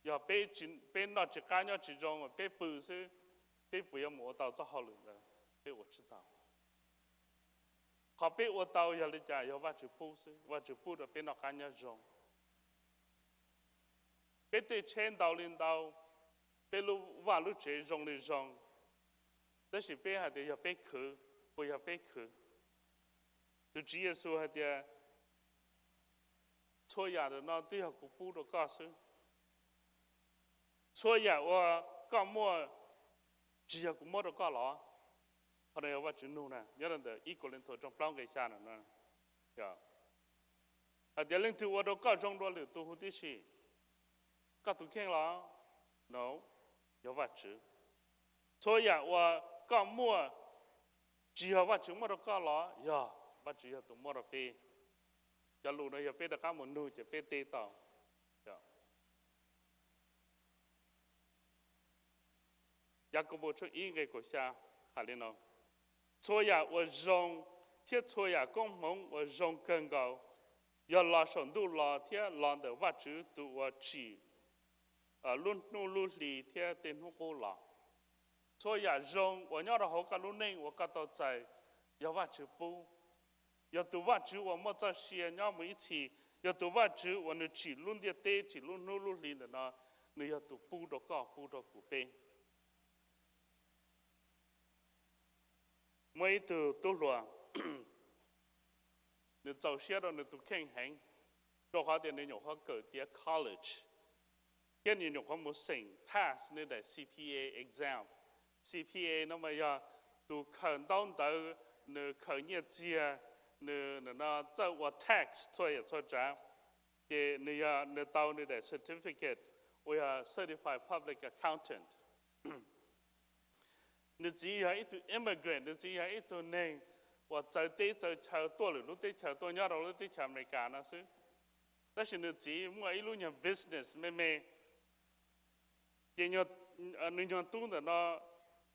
yog peb noj tsis qab nyob tsis zoo, peb pw xwb, peb puas yuav mus ua tau txoj hauj lwm ntawd? Peb ua tsis tau. Qhov peb ua tau yog li cas? Yog Vajtswv pub xwb, Vajtswv pub rau peb noj qab nyob zoo. Peb tej tsheb ntau li ntau, peb lub vaj lub tsev zoo li zoo, tab sis peb hais tias yog peb khwv, puas yog peb khwv? Tswv Yexus hais tias, txhua yam ntawm no twb yog kuv pub rau koj xwb. Txhua yam uas koj muaj tsis yog kuv muab rau koj los? Qhov no yog Vajtswv nug na, nyob rau ntawm ib Kauleethaus tshooj plaub nqe xya no. Hais tias leej twg ua rau koj zoo dua lwm tus huv tib si? Koj tus kheej los? No, yog Vajtswv. Txhua yam uas koj muaj tsis yog Vajtswv muab rau koj los? Yog, Vajtswv yog tus muab rau peb. Cov lus no yog peb rov qab mus nug ces peb teb tau. Yakaunpaus tshooj ib nqe kaum xya hais li no: Txhua yam uas zoo thiab txhua yam koob hmoov uas zoo kawg nkaus yog los saum ntuj los thiab los ntawm Vajtswv tus uas tsim lub hnub lub hli thiab tej hnub qub los. Txhua yam zoo uas nyob rau hauv koj lub neej uas koj tau txais yog Vajtswv pub. Yog tus Vajtswv uas muaj txoj sia nyob mus ib txhis, yog tus Vajtswv uas nws tsim lub ntiaj teb, tsim lub hnub lub hli ntawm no, nws yog tus pub rau koj, pub rau kuv peb. Muaj ib tug tub hluas, nws txaus siab rau nws tus kheej heev, rau qhov tias nws nyuam qhuav kawm tiav college, thiab nws nyuam qhuav mus xeem pass nws daim C P A exam. C P A no mas yog tus khaws ntaub ntawv, nws khaws nyiaj txiag, nws no txawj ua tax txhua yam txhua tsav, ces nws yog nws tau nws daim certificate uas yog Certified Public Accountant. Nws txiv yog ib tug immigrant, nws txiv yog ib tug neeg uas txawv teb txawv chaw tuaj lwm lub teb chaws tuaj nyob rau lub teb chaws Amelikas no xwb. Tab sis nws txiv muaj ib lub nyuag business me me, ces nws nyuag tub ntawm no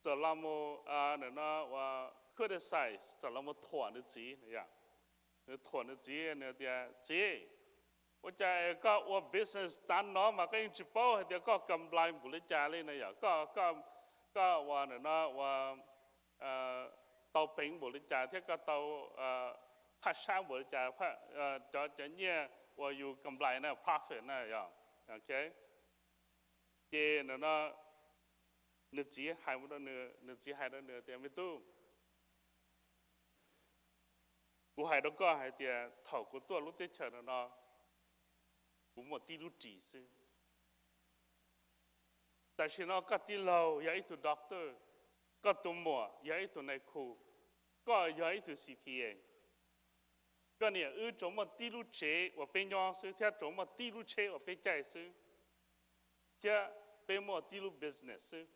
txawm los mus, ntawm no ua criticize, txawm los mus thuam nws txiv. Nws thuam nws txiv, nws tias, Txiv, ua cas koj ua business tav no mas koj yeej tsis paub hais tias koj comply npaum li cas li na yom? Koj, koj, koj ua ntawm no ua tau peev npaum li cas thiab koj tau phaj sab npaum li cas, cov, cov nyiaj uas yus comply na, profit na yom. Ces ntawm no nws txiv hais rau nws, nws txiv hais rau nws tias, Me tub, kuv hais rau koj hais tias thaum kuv tuaj lub teb chaws no no, kuv muaj tib lub ris xwb. Tam sim no koj tij laug yog ib tug doctor, koj tus muam yog ib tug nais khu, koj yog ib tug C P A. Koj niam wb tsuas muaj tib lub tsev uas peb nyob xwb thiab tsuas muaj tib lub tsheb uas peb caij xwb, thiab peb muaj tib lub business xwb.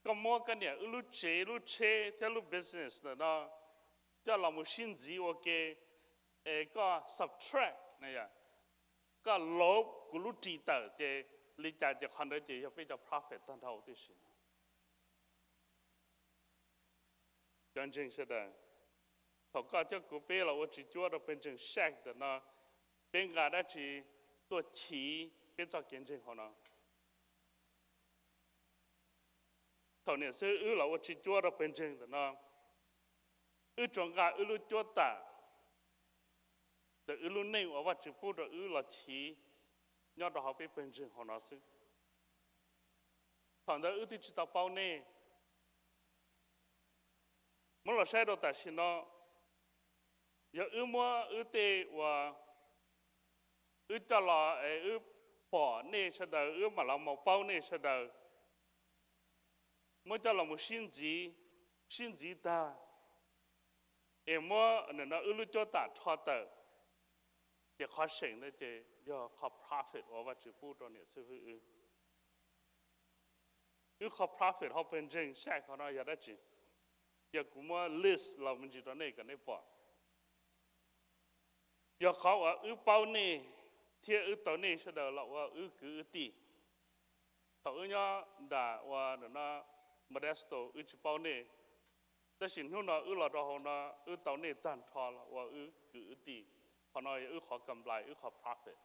Koj muab koj niam wb lub tsev, lub tsheb thiab lub business ntawm no coj los mus sib ntxiv ua ke, es koj subtract, koj lov kuv lub ris tawm ces li cas ces qhov ntawd ces yog peb cov profit tag nrho tib si. Cov ntseeg sawv daws, thaum koj thiab kuv peb los ua tswv cuab rau pawg ntseeg Shack ntawm no, peb nqa dab tsi tuaj chiv peb txoj kev ntseeg hauv no? Thaum niam xib hwb wb los ua tswv cuab rau pawg ntseeg ntawm no, wb tsuas nqa wb lub cuab tam ntawm wb lub neej uas Vajtswv pub rau wb los chiv nyob rau hauv peb pawg ntseeg hauv no xwb. Thaum ntawd wb twb tsis tau paub nej. Muab los saib rau tam sim no, yog wb muab wb tej uas wb coj los es wb pom nej sawv daws, wb mam los mus paub nej sawv daws, muab coj los mus sib ntxiv, sib ntxiv tag, es muab nim no wb lub cuab tam rho tawm, ces qhov seem ntawd ces yog qhov profit uas Vajtswv pub rau niam xib hwb wb. Wb qhov profit hauv pawg ntseeg Shack hauv no yog dab tsi? Yog kuv muab list los mus ntsis rau nej kom nej pom. Yog qhov uas wb paub nej thiab wb tau nej sawv daws los ua wb kwv wb tij. Thaum wb nyob nram ua no Modesto wb tsis paub nej, tab sis hnub no wb los rau hauv no wb tau nej tag nrho los ua wb kwv wb tij. Qhov no yog wb qhov comply, wb qhov profit.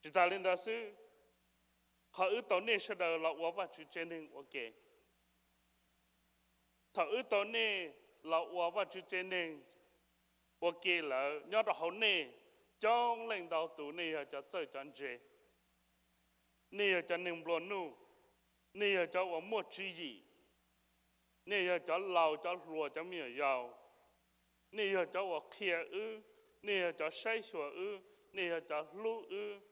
Tsis tas li ntawd xwb, qhov wb tau nej sawv daws los ua Vajtswv tsev neeg ua ke. Thaum wb tau nej los ua Vajtswv tsev neeg ua ke lawm, nyob rau hauv nej coob leej ntau tus nej yog cov txawj cov ntse, nej yog cov neeg nplua nuj, nej yog cov uas muaj tswv yim, nej yog cov laus cov hluas cov me nyuam yaus, Nej yog cov uas qhia wb, nej yog cov saib xyuas wb, nej yog cov hlub wb,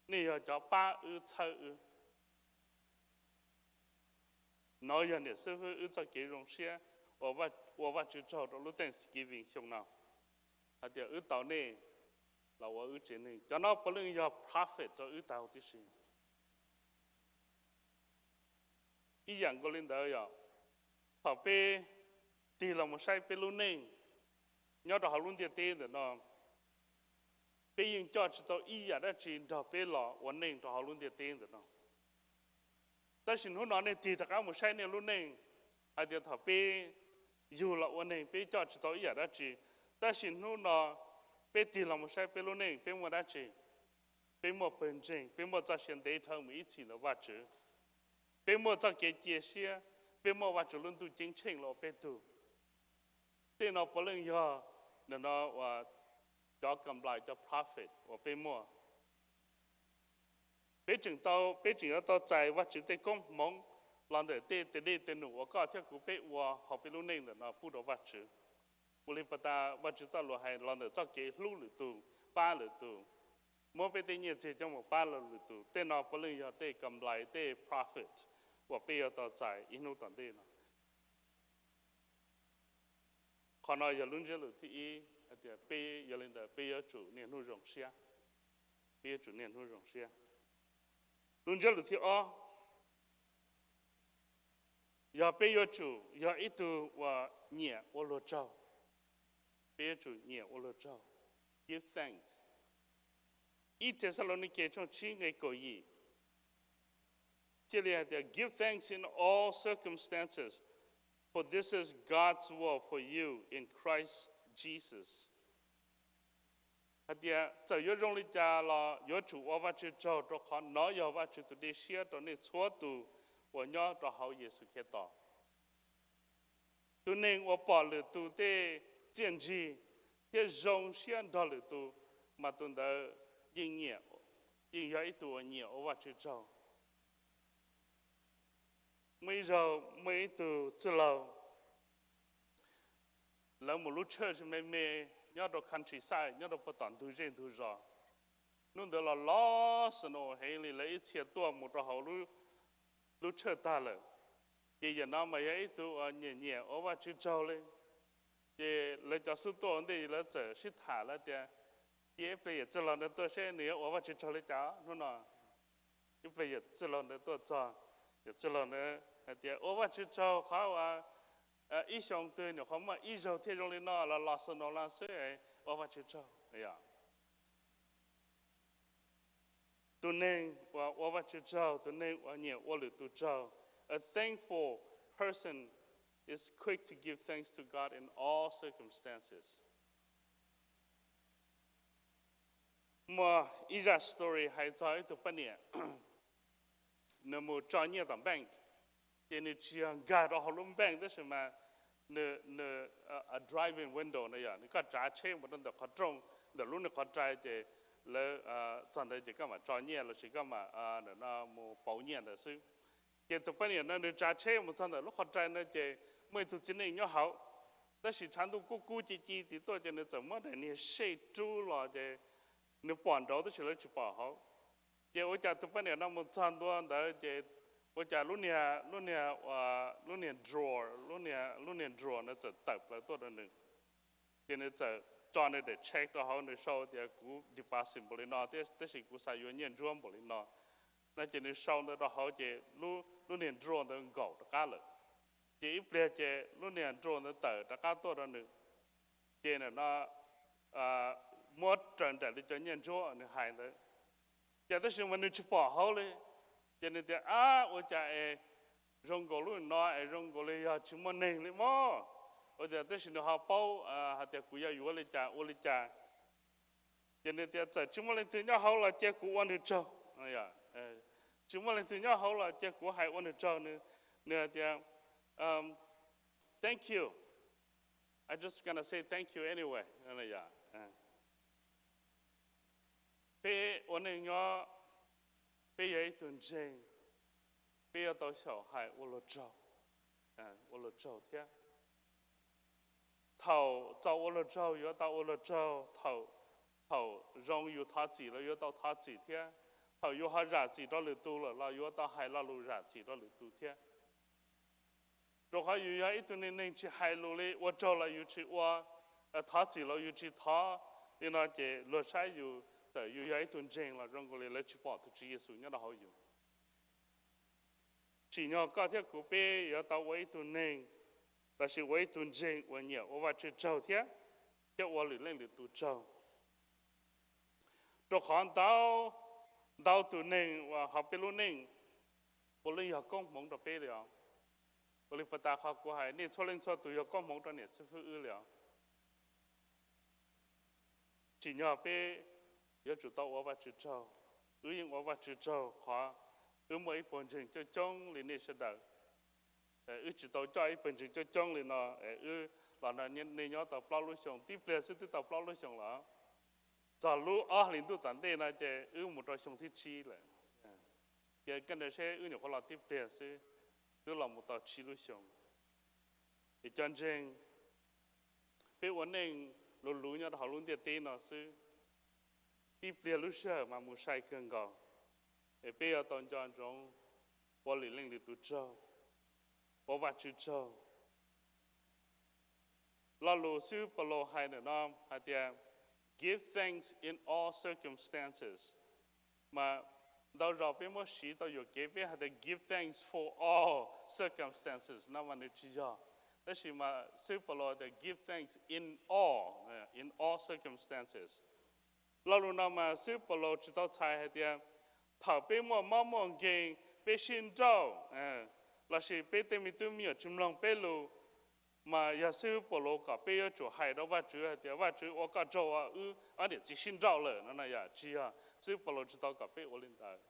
nej yog cov pab wb txhawb wb. Nov yog niam xib hwb wb txoj kev zoo siab ua Vajtswv tsaug rau lub Thanksgiving xyoo no, hais tias wb tau nej los ua wb tsev neeg. Cov no puav leej yog profit rau wb tau tib si. Ib yam nkaus li ntawd yog thaum peb tig los mus saib peb lub neej nyob rau hauv lub ntiaj teb ntawm no, peb yeej coj tsis tau ib yam dab tsi nrog peb los ua neej rau hauv lub ntiaj teb ntawm no. Tab sis hnub no nej tig rov qab mus saib nej lub neej, hais tias thaum peb yug los ua neeg peb coj tsis tau ib yam dab tsi, tab sis hnub no peb tig los mus saib peb lub neej peb muaj dab tsi? Peb muaj pawg ntseeg, peb muaj txoj sia ntev dhawv mus ib txhis ntawm Vajtswv, peb muaj txoj kev cia siab, peb muaj Vajtswv lub ntuj ceeb tsheej los ua peb tug. Tej no puav leej yog nim no uas cov kam nplais cov profit uas peb muaj. Peb tseem tau, peb tseem yuav tau txais Vajtswv tej koob hmoov los ntawm tej tes dej tes num uas koj thiab kuv peb ua hauv peb lub neej ntawm no pub rau Vajtswv. Ua li pas tas Vajtswv txoj lus hais los ntawm txoj kev hlub lwm tus, pab lwm tus, muab peb tej nyiaj txiag coj mus pab lwm tus. Tej no puav leej yog tej kam nplais tej profit uas peb yuav tau txais ib hnub tom ntej no. Qhov no yog lub ntsiab lus thib ib, hais tias peb yog li ntawd peb yuav tsum niaj hnub zoo siab. Peb yuav tsum niaj hnub zoo siab. Lub ntsiab lus thib ob yog peb yuav tsum yog ib tug uas nyiam ua luag tsaug. Peb yuav tsum nyiam ua luag tsaug, give thanks. Ib Thexalaunikes tshooj tsib nqe kaum yim thiaj li hais tias, give thanks in all circumstances, for this is God's will for you in Christ Jesus. Hais tias txawm yuav zoo li cas los yuav tsum ua Vajtswv tsaug, rau qhov nov yog Vajtswv tus dej siab rau nej txhua tus uas nyob rau hauv Yexus Khetos. Tus neeg uas pom lwm tus tej txiaj ntsig thiab zoo siab nrog lwm tus, mas tus ntawd yeej nyiam, yeej yog ib tug uas nyiam ua Vajtswv tsaug. Muaj ib zaug muaj ib tug txwj laug, lawv mus lub tshawj me me nyob rau countryside, nyob rau puag tom ntug zej ntug zos. Hnub ntawd los los snow heev li, lawv ib txhia tuaj mus rau hauv lub tshawj tag lawm. Ces yam no mas yog ib tug uas nyiam nyiam ua Vajtswv tsaug li. Ces lawv cov xub tuaj ua ntej lawv txawm sib tham lawv tias, cia ib pliag yawm txwj laug ntawd tuaj seb nws yuav ua Vajtswv tsaug li cas hnub no. Ib pliag yawm txwj laug ntawd tuaj txog, yawm txwj laug ntawd hais tias, ua Vajtswv tsaug qhov uas ib xyoo twg nyuam qhuav muaj ib zaug thiaj zoo li no los los snow los xwb, ua Vajtswv tsaug. Tus neeg uas ua Vajtswv tsaug, tus neeg uas nyiam ua lwm tus tsaug. A thankful person is quick to give thanks to God in all circumstances. Muaj ib zaj story hais txog ib tug poj niam, nws mus tso nyiaj tom bank, ces nws tsis yog nkag rau hauv lub bank tab sis mas nws, nws, a driving window no yog nws koj tsav tsheb mus rau ntawm qhov rooj ntawm lub nws qhov rai, ces lawv txog ntawd ces koj mam tso nyiaj los sis koj mam mus pauv nyiaj ntawd xwb. Ces tus poj niam no nws tsav tsheb mus txog ntawm lub qhov rai no ces muaj ib tug txiv neej nyob hauv, tab sis tshav ntuj kub kub ci ci tim tuaj ces nws txawm muab daim niag sej rub los ces nws pom nraud tab sis lawv tsis pom hauv. Ces ua cas tus poj niam no mus txog ntua ntawd ces ua cas lub niag, lub niag, lub niag drawer, lub niag drawer no txawm tawm plaws tuaj rau nws. Ces nws txawm tso nws daim check rau hauv, nws sau tias kuv deposit npaum li no tab sis kuv xav yuav nyiaj ntsuab npaum li no. No ces nws sau ntawd rau hauv ces lub niag drawer ntawd nkaum rov qab lawm. Ces ib pliag ces lub niag drawer ntawd tawm rov qab tuaj rau nws. Ces nws no muab raws nraim li cov nyiaj ntsuab nws hais ntawd. Ces tab sis mas nws tsis pom hauv li. Ces nws tias, ab, ua cas es zoo nkaus lub no es zoo nkaus li yog tsis muaj neeg li mog. Ua cas tab sis nws ho paub hais tias kuv yuav yuav li cas ua li cas. Ces nws tias txawm tsis muaj leej twg nyob hauv los cia kuv ua nws tsaug. Tsis muaj leej twg nyob hauv los cia kuv hais ua nws tsaug. Nws hais tias, thank you, I just gonna say thank you anyway. Peb ua neej nyob, peb yog ib tug ntseeg, peb yuav tau xyaum hais ua luag tsaug, ua luag tsaug thiab. Thaum txaus ua luag tsaug yuav tau ua luag tsaug, thaum zoo yus thov txim los yuav tau thov txim thiab. Thaum yus ho zam txim rau lwm tus lawm los yuav tau hais lo lus zam txim rau lwm tus thiab. Rau qhov yus yog ib tug neeg tsis hais lus li, ua tsaug los yus tsis ua, thov txim los yus tsis thov li no ces luag saib yus, txawm yus yog ib tug ntseeg los zoo nkaus li lawv tsis pom tus Tswv Yexus nyob rau hauv yus. Tsim nyog koj thiab kuv peb yuav tau ua ib tug neeg lossis ua ib tug ntseeg uas nyiam ua Vajtswv tsaug thiab, thiab ua lwm leej lwm tus tsaug. Rau qhov ntau ntau tus neeg uas hauv peb lub neej puav leej yog koob hmoov rau peb li os. Ua li puag ta qhov kuv hais, nej txhua leej txhua tus yog koob hmoov rau niam xib fwb wb li os. Tsim nyog peb yuav tsum tau ua Vajtswv tsaug. Wb yeej ua Vajtswv tsaug qhov wb muaj ib puag ntseeg coob coob li nej sawv daws. Wb tsis tau coj ib puag ntseeg coob coob li no, wb los no nej nyob tau plaub lub xyoo, tib pliag xwb twb tau plaub lub xyoo lawm. Txog lub ob hlis ntuj tom ntej no ces wb mus rau xyoo thib tsib lawm. Ces koj nrog seb wb nyuam qhuav los tib pliag xwb, twb los mus tau tsib lub xyoo. Es cov ntseeg, peb ua neej luv luv nyob rau hauv lub ntiaj teb no xwb, tib pliag lub sij hawm mas mus sai kawg nkaus. Es peb yuav tau nco ntsoov ua lwm leej lwm tus tsaug, ua Vajtswv tsaug. Lo lus xib hwb Paulus hais ntawm no hais tias give thanks in all circumstances. Mas ntau zaus peb muab siv tau yuam kev peb hais tias give thanks for all circumstances no mas nws tsis yog. Tab sis mas xib hwb Paulus tias give thanks in all, in all circumstances. Lo lus no mas xib hwb Paulus tsis tau txhais hais tias thaum peb muaj mob muaj nkeeg, peb sib nrauj, lossis peb tej me tub me nyuam tsis mloog peb lus, mas yog xib hwb Paulus kom peb yuav tsum hais rau Vajtswv hais tias Vajtswv ua koj tsaug uas wb ob niam txiv sib nrauj lawm no na yom. Tsis yog, xib hwb Paulus tsis tau kom peb ua li ntawd.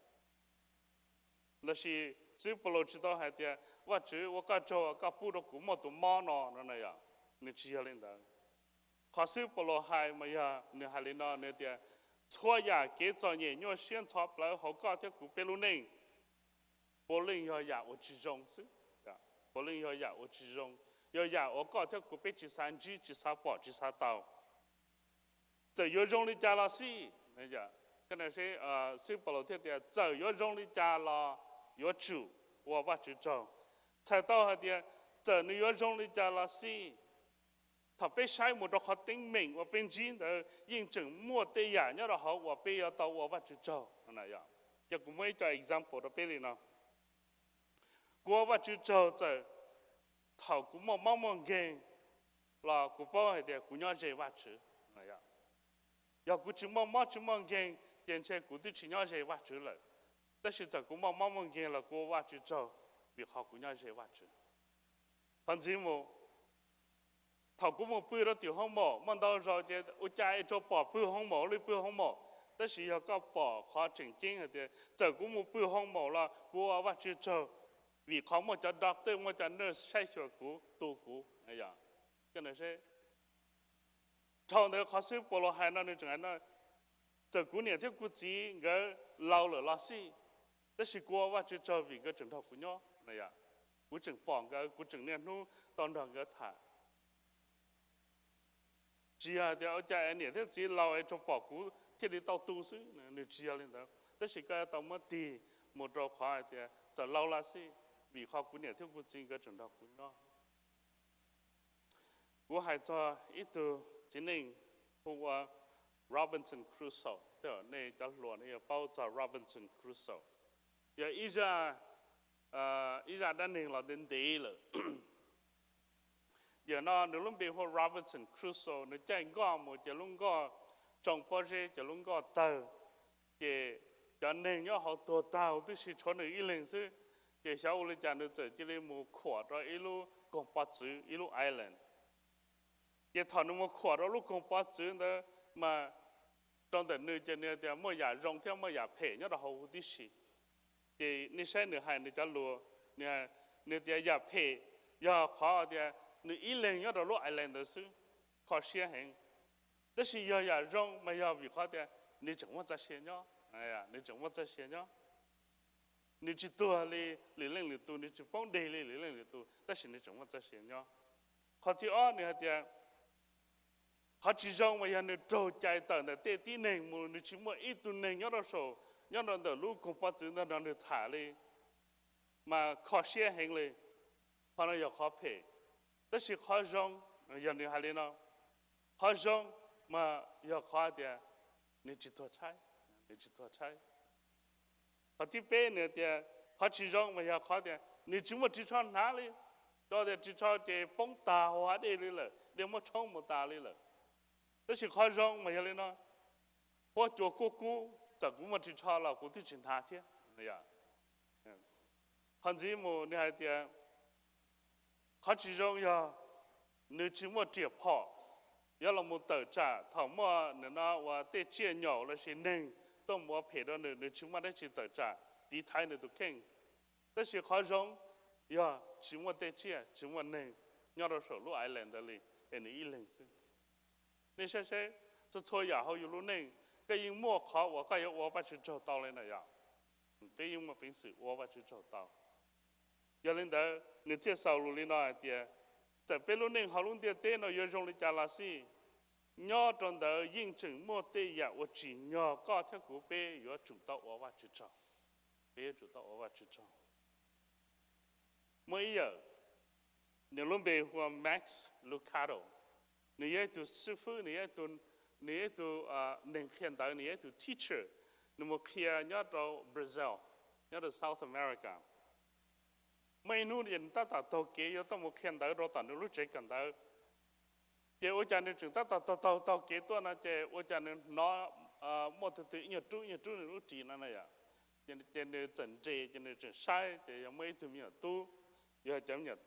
Lossis xib hwb Paulus tsis tau hais tias Vajtswv ua koj tsaug uas koj pub rau kuv muaj tus mob no no na yom. Nws tsis yog li ntawd. Qhov xib hwb Paulus hais mas yog nws hais li no, nws tias txhua yam kev txom nyem nyuaj siab ntxhov plawv hauv koj thiab kuv peb lub neej puav leej yog yam uas tsis zoo xwb. Puav leej yog yam uas tsis zoo, yog yam uas koj thiab kuv peb tsis xav ntsib, tsis xav pom, tsis xav tau. Txawm yuav zoo li cas los xij, xib hwb Paulus thiaj tias txawm yuav zoo li cas los yuav tsum ua Vajtswv tsaug. Txhais tau hais tias txawm nws yuav zoo li cas los xij, thaum peb saib mus rau qhov teeb meem uas peb ntsib ntawd yeej tseem muaj tej yam nyob rau hauv uas peb yuav tau ua Vajtswv tsaug. Ces kuv muab ib co example rau peb li no. Kuv ua Vajtswv tsaug txawm thaum kuv muaj mob muaj nkeeg los kuv paub hais tias kuv nyob ze Vajtswv. Yog kuv tsis muaj mob tsis muaj nkeeg ces ntshe kuv twb tsis nyob ze Vajtswv lawm. Tab sis txawm kuv muaj mob muaj nkeeg los kuv ua Vajtswv tsaug vim qhov kuv nyob ze Vajtswv. Qhov ntxiv mus, thaum kuv mus pw rau tim hoob maum, muaj ntau zaus ces ua cas es rau pom pw hoob maum li pw hoob maum. Tab sis yog koj pom qhov tseem ceeb hais tias txawm kuv mus pw hoob maum los kuv ua Vajtswv tsaug vim qhov muaj cov doctor, muaj cov nurse saib xyuas kuv, tu kuv. Dhau ntawd qhov xib hwb Paulus hais no nws tseem hais no, txawm kuv niam thiab kuv txiv nkawd laus lawm los xij, tab sis kuv ua Vajtswv tsaug vim nkawd tseem nrog kuv nyob. Kuv tseem pom nkawd, kuv tseem niaj hnub tau nrog nkawd tham. Tsis yog hais tias ua cas es niam thiab txiv laus es tsuas pom kuv thiaj li tau tu xwb, nws tsis yog li ntawd. Tab sis koj yuav tau muab tig mus rau qhov hais tias txawm laus los xij, vim qhov kuv niam thiab kuv txiv nkawd tseem nrog kuv nyob. Kuv hais txog ib tug txiv neej hu ua Robinson Crusoe, tej zaum nej cov hluas nej yuav paub txog Robinson Crusoe. Yog ib zaj, ib zaj dab neeg los ntev ntev lawm. Yam no nws lub npe hu ua Robinson Crusoe, nws caij nkoj mus ces lub nkoj tsoo pob zeb ces lub nkoj tawg, ces cov neeg nyob hauv tuag tag huv tib si tshuav nws ib leeg xwb. Ces xyov ua li cas nws txawm cia li mus khuam rau ib lub koog pov txwv, ib lub island. Ces thaum nws mus khuam rau lub koog pov txwv ntawd mas rau ntawm nws ces nws tias muaj yam zoo thiab muaj yam phem nyob rau hauv huv tib si. Ces nej saib nws hais nws cov lus, nws tias yam phem yog qhov tias nws ib leeg nyob rau lub island ntawd xwb, kho siab heev. Tab sis yog yam zoo mas yog vim qhov tias nws tseem muaj txoj sia nyob, nws tseem muaj txoj sia nyob. Nws tsis tuag li lwm leej lwm tus, nws tsis poob deg li lwm leej lwm tus, tab sis nws tseem muaj txoj sia nyob. Qhov thib ob nws hais tias Qhov tsis zoo mas yog nws raug cais tawm ntawm tej tib neeg mus, nws tsis muaj ib tug neeg nyob rau saum, nyob rau ntawm lub koog pov txwv ntawd nrog nws tham li, mas kho siab heev li. Qhov no yog qhov phem. Tab sis qhov zoo, yog nws hais li no, qhov zoo mas yog qhov tias nws tsis tuag tshaib, nws tsis tuag tshaib. Qhov thib peb nws tias qhov tsis zoo mas yog qhov tias nws tsis muaj ris tsho hnav li, rau tias ris tsho ces poob tag hauv hav dej li lawm, dej muab tshoob mus tas li lawm. Tab sis qhov zoo mas yog li no, huab cua kuj kub, txawm kuv muaj ris tsho los kuv twb tsis hnav thiab. Qhov ntxiv mus nws hais tias qhov tsis zoo yog nws tsis muaj riam phom yuav los mus tawm tsam thaum muaj nws no uas tej tsiaj nyaum los sis neeg tuaj mus ua phem rau nws, nws tsis muaj dab tsi tawm tsam tiv thaiv nws tus kheej. Tab sis qhov zoo yog tsis muaj tej tsiaj tsis muaj neeg nyob rau saum lub island ntawd li, es nws ib leeg xwb. Nej saib seb, txhua txhua yam hauv yus lub neej, koj yeej muaj qhov uas koj yuav ua Vajtswv tsaug tau li na yom. Peb yeej muaj peev xwm ua Vajtswv tsaug tau. Yog li ntawd nws thiaj xaus lus li no hais tias, txawm peb lub neej hauv lub ntiaj teb no yuav zoo li cas los xij, nyob rau ntawd yeej tseem muaj tej yam uas tsim nyog koj thiab kuv peb yuav tsum tau ua Vajtswv tsaug. Peb yuav tsum tau ua Vajtswv tsaug. Muaj ib yawm, nws lub npe hu ua Max Lucado. Nws yog ib tug xib fwb, nws yog ib tug, nws yog ib tug neeg qhia ntawv, nws yog ib tug teacher. Nws mus qhia nyob rau Brazil, nyob rau South America. Muaj ib hnub ces nws tab tom taug kev yuav tuaj mus qhia ntawv rau tom nws lub tsev kawm ntawv. Ces ua cas nws tseem tab tom taug taug taug kev tuaj no ces ua cas nws hnov muaj tus twg ib nyuag rub ib nyuag rub nws lub ris no na yom. Ces nws txawm nres ces nws tseem saib ces yog muaj ib tug me nyuam tub, yog cov me nyuam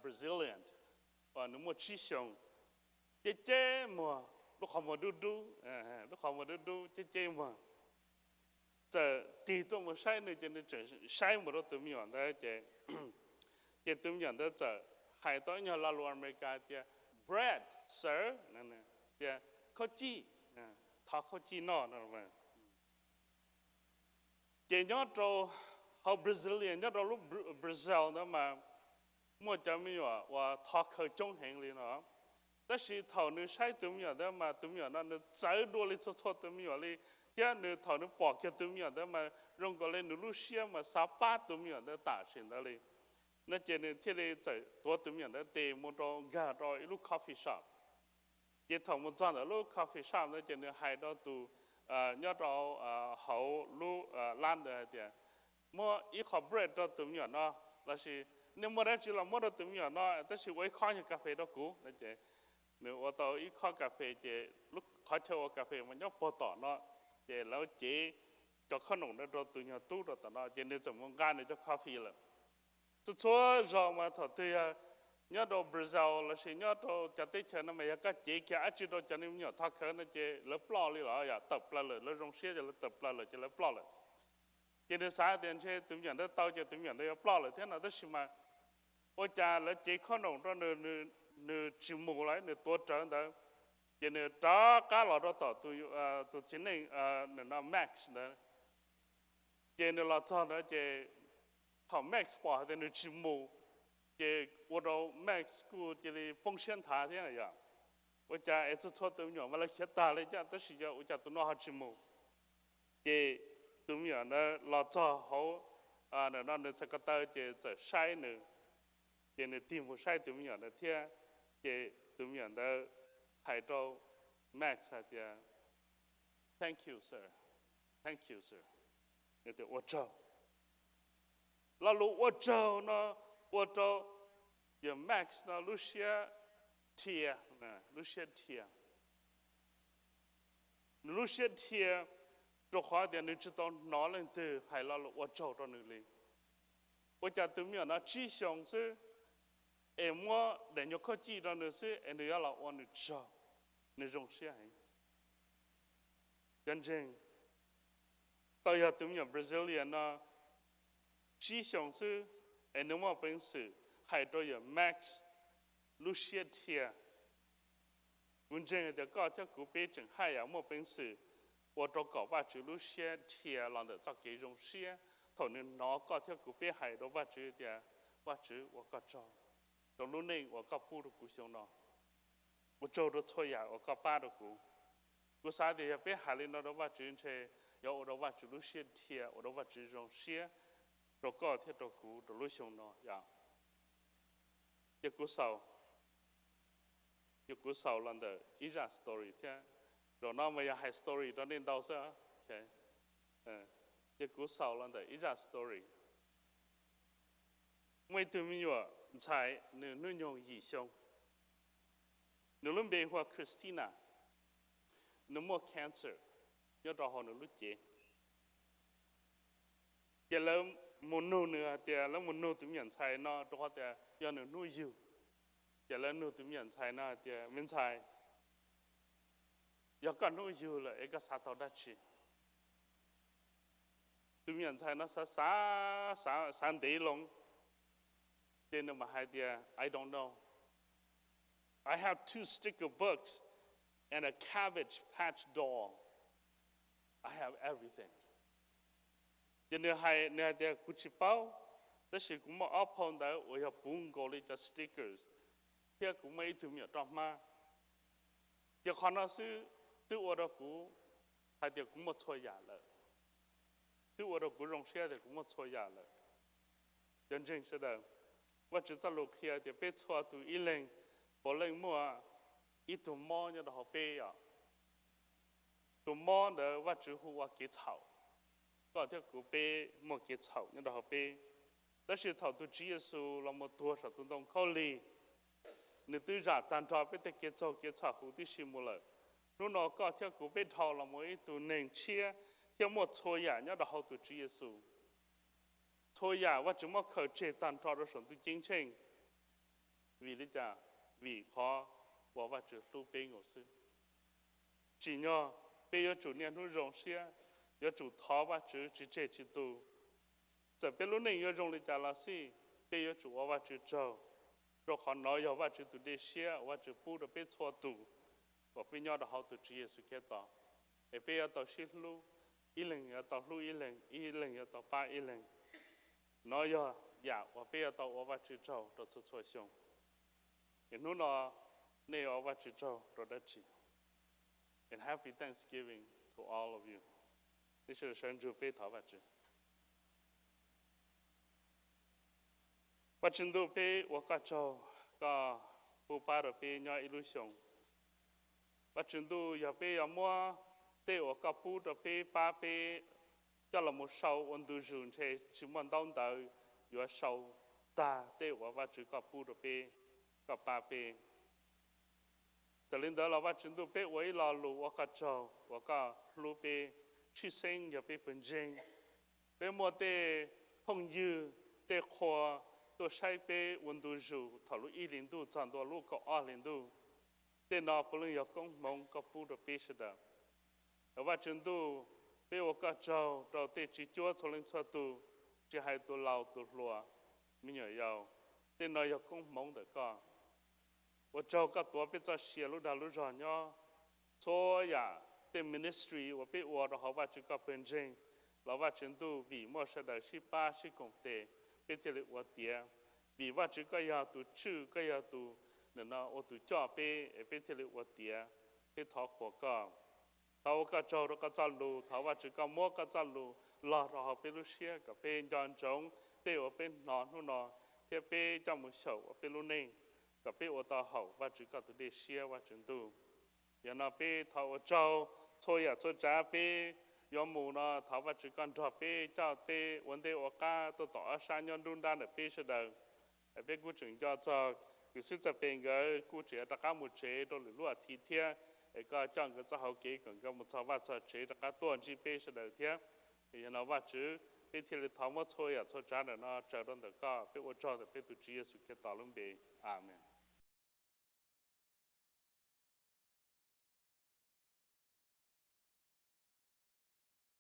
Brazilian, uas nws muaj tsib xyoos, ceb ceb muag, lub qhov muag dub dub, lub qhov muag dub dub ceb ceb muag, txawm tig tuaj mus saib nws ces nws tseem saib mus rau tus me nyuam ntawd ces, ces tus me nyuam ntawd txawm hais tau ib nyuag lo lus Amelikas tias, bread, sir, tias khaub cij, thov khaub cij noj no. Ces nyob rau hauv Brazilian, nyob rau lub Brazil ntawd mas muaj cov me nyuam uas thov khaws coob heev li no. Tab sis thaum nws saib tus me nyuam ntawd mas tus me nyuam no nws txawv dua li txhua txhua tus me nyuam li, thiab nws thaum nws pom kiag tus me nyuam ntawd mas zoo nkaus li nws lub siab mas xav pab tus me nyuam ntawd tam sim ntawd li. No ces nws thiaj li txawm tuav tus me nyuam ntawd tes mus rau nkag rau ib lub coffee shop. Ces thaum mus txog ntawm lub coffee shop ntawd ces nws hais rau tus nyob rau hauv lub lab ntawd hais tias, muab ib qho bread rau tus me nyuam no, lossis nej muaj dab tsi los muab rau tus me nyuam no, tab sis ua ib khob nyuag kas fes rau kuv no. Ces nws ua tau ib khob kas fes ces lub qhov chaw ua kas fes mas nyob puag tom no, ces lawv cev cov khob noom ntawd rau tus nyuag tub rau tom no ces nws txawm mus nqa nws cov coffee lawm. Txhua txhua zaus mas thaum twg yog nyob rau Brazil lossis nyob rau cov teb chaws no mas yog koj cev kiag dab tsi rau cov me nyuam thov khaws no ces lawv ploj li los yom, tawm plaws lawm, lawv zoo siab ces lawv tawm plaws lawm ces lawv ploj lawm. Ces nws xav tias ntshe tus me nyuam ntawd tau ces tus me nyuam ntawd yuav ploj lawm thiab no, tab sis mas ua cas lawv cev khob noom rau nws, nws tsis mus los nws tuav rawv ntawd. Ces nws rov qab los rau tom tus txiv neej no Max ntawd. Ces nws los txog ntawd ces thaum Max pom hais tias nws tsis mus, ces ua rau Max kuj cia li poob siab nthav thiab yom. Ua cas es txhua txhua tus me nyuam mas lawv khiav tag li cas tab sis yog ua cas tus no ho tsis mus? Ces tus me nyuam ntawd los txog hauv no nws txhais ko taw ces txawm saib nws, ces nws tig mus saib tus me nyuam ntawd thiab. Ces tus me nyuam ntawd hais rau Max hais tias, thank you sir, thank you sir, nws tias ua tsaug. Lo lus ua tsaug no ua rau yawg Max no lub siab dhia, lub siab dhia. Nws lub siab dhia rau qhov tias nws tsis tau hnov leej twg hais lo lus ua tsaug rau nws li. Ua cas tus me nyuam no tsib xyoos xwb es muab daim nyuag khaub cij rau nws xwb es nws yuav los ua nws tsaug, nws zoo siab heev. Cov ntseeg, tau yog tus me nyuam Brazilian no tsib xyoos xwb es nws muaj peev xwm hais rau yawg Max lub siab dhia. Kuv ntseeg tias koj thiab kuv peb tseem haj yam muaj peev xwm ua rau kom Vajtswv lub siab dhia los ntawm txoj kev zoo siab thaum nws hnov koj thiab kuv peb hais rau Vajtswv tias, Vajtswv, ua koj tsaug rau lub neej uas koj pub rau kuv xyoo no. Ua tsaug rau txhua yam uas koj pab rau kuv. Kuv xav tias yog peb hais li no rau Vajtswv ntshe yuav ua rau Vajtswv lub siab dhia, ua rau Vajtswv zoo siab rau koj thiab rau kuv rau lub xyoo no yom. Ces kuv xaus, ces kuv xaus los ntawm ib zaj story thiab. Zaum no mas yog hais story rau nej ntau xwb. Ces kuv xaus los ntawm ib zaj story. Muaj ib tug me nyuam ntxhais, nws hnub nyoog yim xyoo. Nws lub npe hu ua Christina. Nws muaj cancer nyob rau hauv nws lub cev. Ces lawv mus nug nws hais tias, lawv mus nug tus me nyuam ntxhais no rau qhov tias yog nws hnub yug. Ces lawv nug tus me nyuam ntxhais no hais tias, me ntxhais, yog koj hnub yug lawm es koj xav tau dab tsi? Tus me nyuam ntxhais no xav xav, xav ntev loo, ces nws mam hais tias, I don't know. I have two sticker books and a Cabbage Patch doll. I have everything. Ces nws hais, nws hais tias, kuv tsis paub, tab sis kuv muaj ob phau ntawv uas yog puv nkaus li cov stickers, thiab kuv muaj ib tug me nyuam roj hmab. Ces qhov no xwb twb ua rau kuv hais tias kuv muaj txhua yam lawm. Twb ua rau kuv zoo siab tias kuv muaj txhua yam lawm. Cov ntseeg sawv daws, Vajtswv txoj lus qhia tias peb txhua tus ib leeg puav leej muaj ib tug mob nyob rau hauv peb os. Tus mob ntawd Vajtswv hu ua kev txhaum. Koj thiab kuv peb muaj kev txhaum nyob rau hauv peb. Tab sis thaum tus Tswv Yexus los mus tuag saum tus ntoo khaub lig, nws twb zam tag nrho peb tej kev txaug kev txhaum huv tib si mus lawm. Hnub no koj thiab kuv peb dhau los mus ib tug neeg tshiab thiab muaj txhua yam nyob rau hauv tus Tswv Yexus. Txhua yam Vajtswv muab khaws tseg tag nrho rau saum ntuj ceeb tsheej. Vim li cas? Vim qhov uas Vajtswv hlub peb nkaus xwb. Tsim nyog peb yuav tsum niaj hnub zoo siab, yuav tsum thov Vajtswv tsis tseg tsis tu. Txawm peb lub neej yuav zoo li cas los xij, peb yuav tsum ua Vajtswv tsaug, rau qhov nov yog Vajtswv tus dej siab uas Vajtswv pub rau peb txhua tus uas peb nyob rau hauv tus Tswv Yexus Khetos. Es peb yuav tau sib hlub, ib leeg yuav tau hlub ib leeg, ib leeg yuav tau pab ib leeg. Nov yog yam uas peb yuav tau ua Vajtswv tsaug rau txhua txhua xyoo. Es hnub no nej ua Vajtswv tsaug rau dab tsi? And happy Thanksgiving to all of you. Peb sawv daws sawv ntsug peb thov Vajtswv. Vajtswv ntuj, peb ua koj tsaug, koj pub pab rau peb nyob ib lub xyoo. Vajtswv ntuj, yog peb yuav muab tej uas koj pub rau peb pab peb coj los mus sau ua ntu zus ntshe tsis muaj ntaub ntawv yuav sau tag tej uas Vajtswv koj pub rau peb, koj pab peb. Txawm li ntawd los Vajtswv ntuj, peb ua ib lo lus ua koj tsaug uas koj hlub peb, tshwj xeeb yog peb pawg ntseeg. Peb muaj tej phooj ywg, tej qhua tuaj saib peb ua ntu zus thaum lub ib hlis ntuj txog ntua lub kaum ob hlis ntuj. Tej no puav leej yog koob hmoov koj pub rau peb sawv daws. Vajtswv ntuj, peb ua koj tsaug rau tej tswv cuab txhua leej txhua tus, tsis hais tus laus tus hluas, me nyuam yaus. Tej no yog koob hmoov ntawm koj. Ua tsaug koj tuav peb txoj sia lub dag lub zog nyob. Txhua yam tej ministry uas peb ua rau hauv Vajtswv koj pawg ntseeg los Vajtswv ntuj, vim muaj sawv daws sib pab sib koom tes, peb thiaj li ua tiav. Vim Vajtswv koj yog tus tswj, koj yog tus nim no ua tus coj peb es peb thiaj li ua tiav. Peb thov qhuas koj. Thov ua koj tsaug rau koj txoj lus, thov Vajtswv koj muab koj txoj lus log rau hauv peb lub siab kom peb nco ntsoov tej uas peb hnov hnub no thiab peb coj mus xyaum ua peb lub neej, kom peb ua tau haum Vajtswv koj tus dej siab, Vajtswv ntuj. Yog no peb thov ua tsaug, txhua yam txhua tsav peb yuav mus no thov Vajtswv koj nrog peb, coj peb ua ntej ua qab tuaj tom ob sab nyob nruab nrab ntawm peb sawv daws. Peb kuj tseem nco txog kwv xib txawj pes nkawd kuj tseem rov qab mus tsev rau lwm lub as thiv thiab, es koj coj nkawd txoj hau kev kom nkawd mus txog vaj txog tsev rov qab tuaj ntsib peb sawv daws thiab. Yog no Vajtswv, peb thiaj li thov muab txhua yam txhua tsav ntawm no tsaws rau ntawm koj, peb ua tsaug ntawm peb tus Tswv Yexus Khetos lub npe, Amees.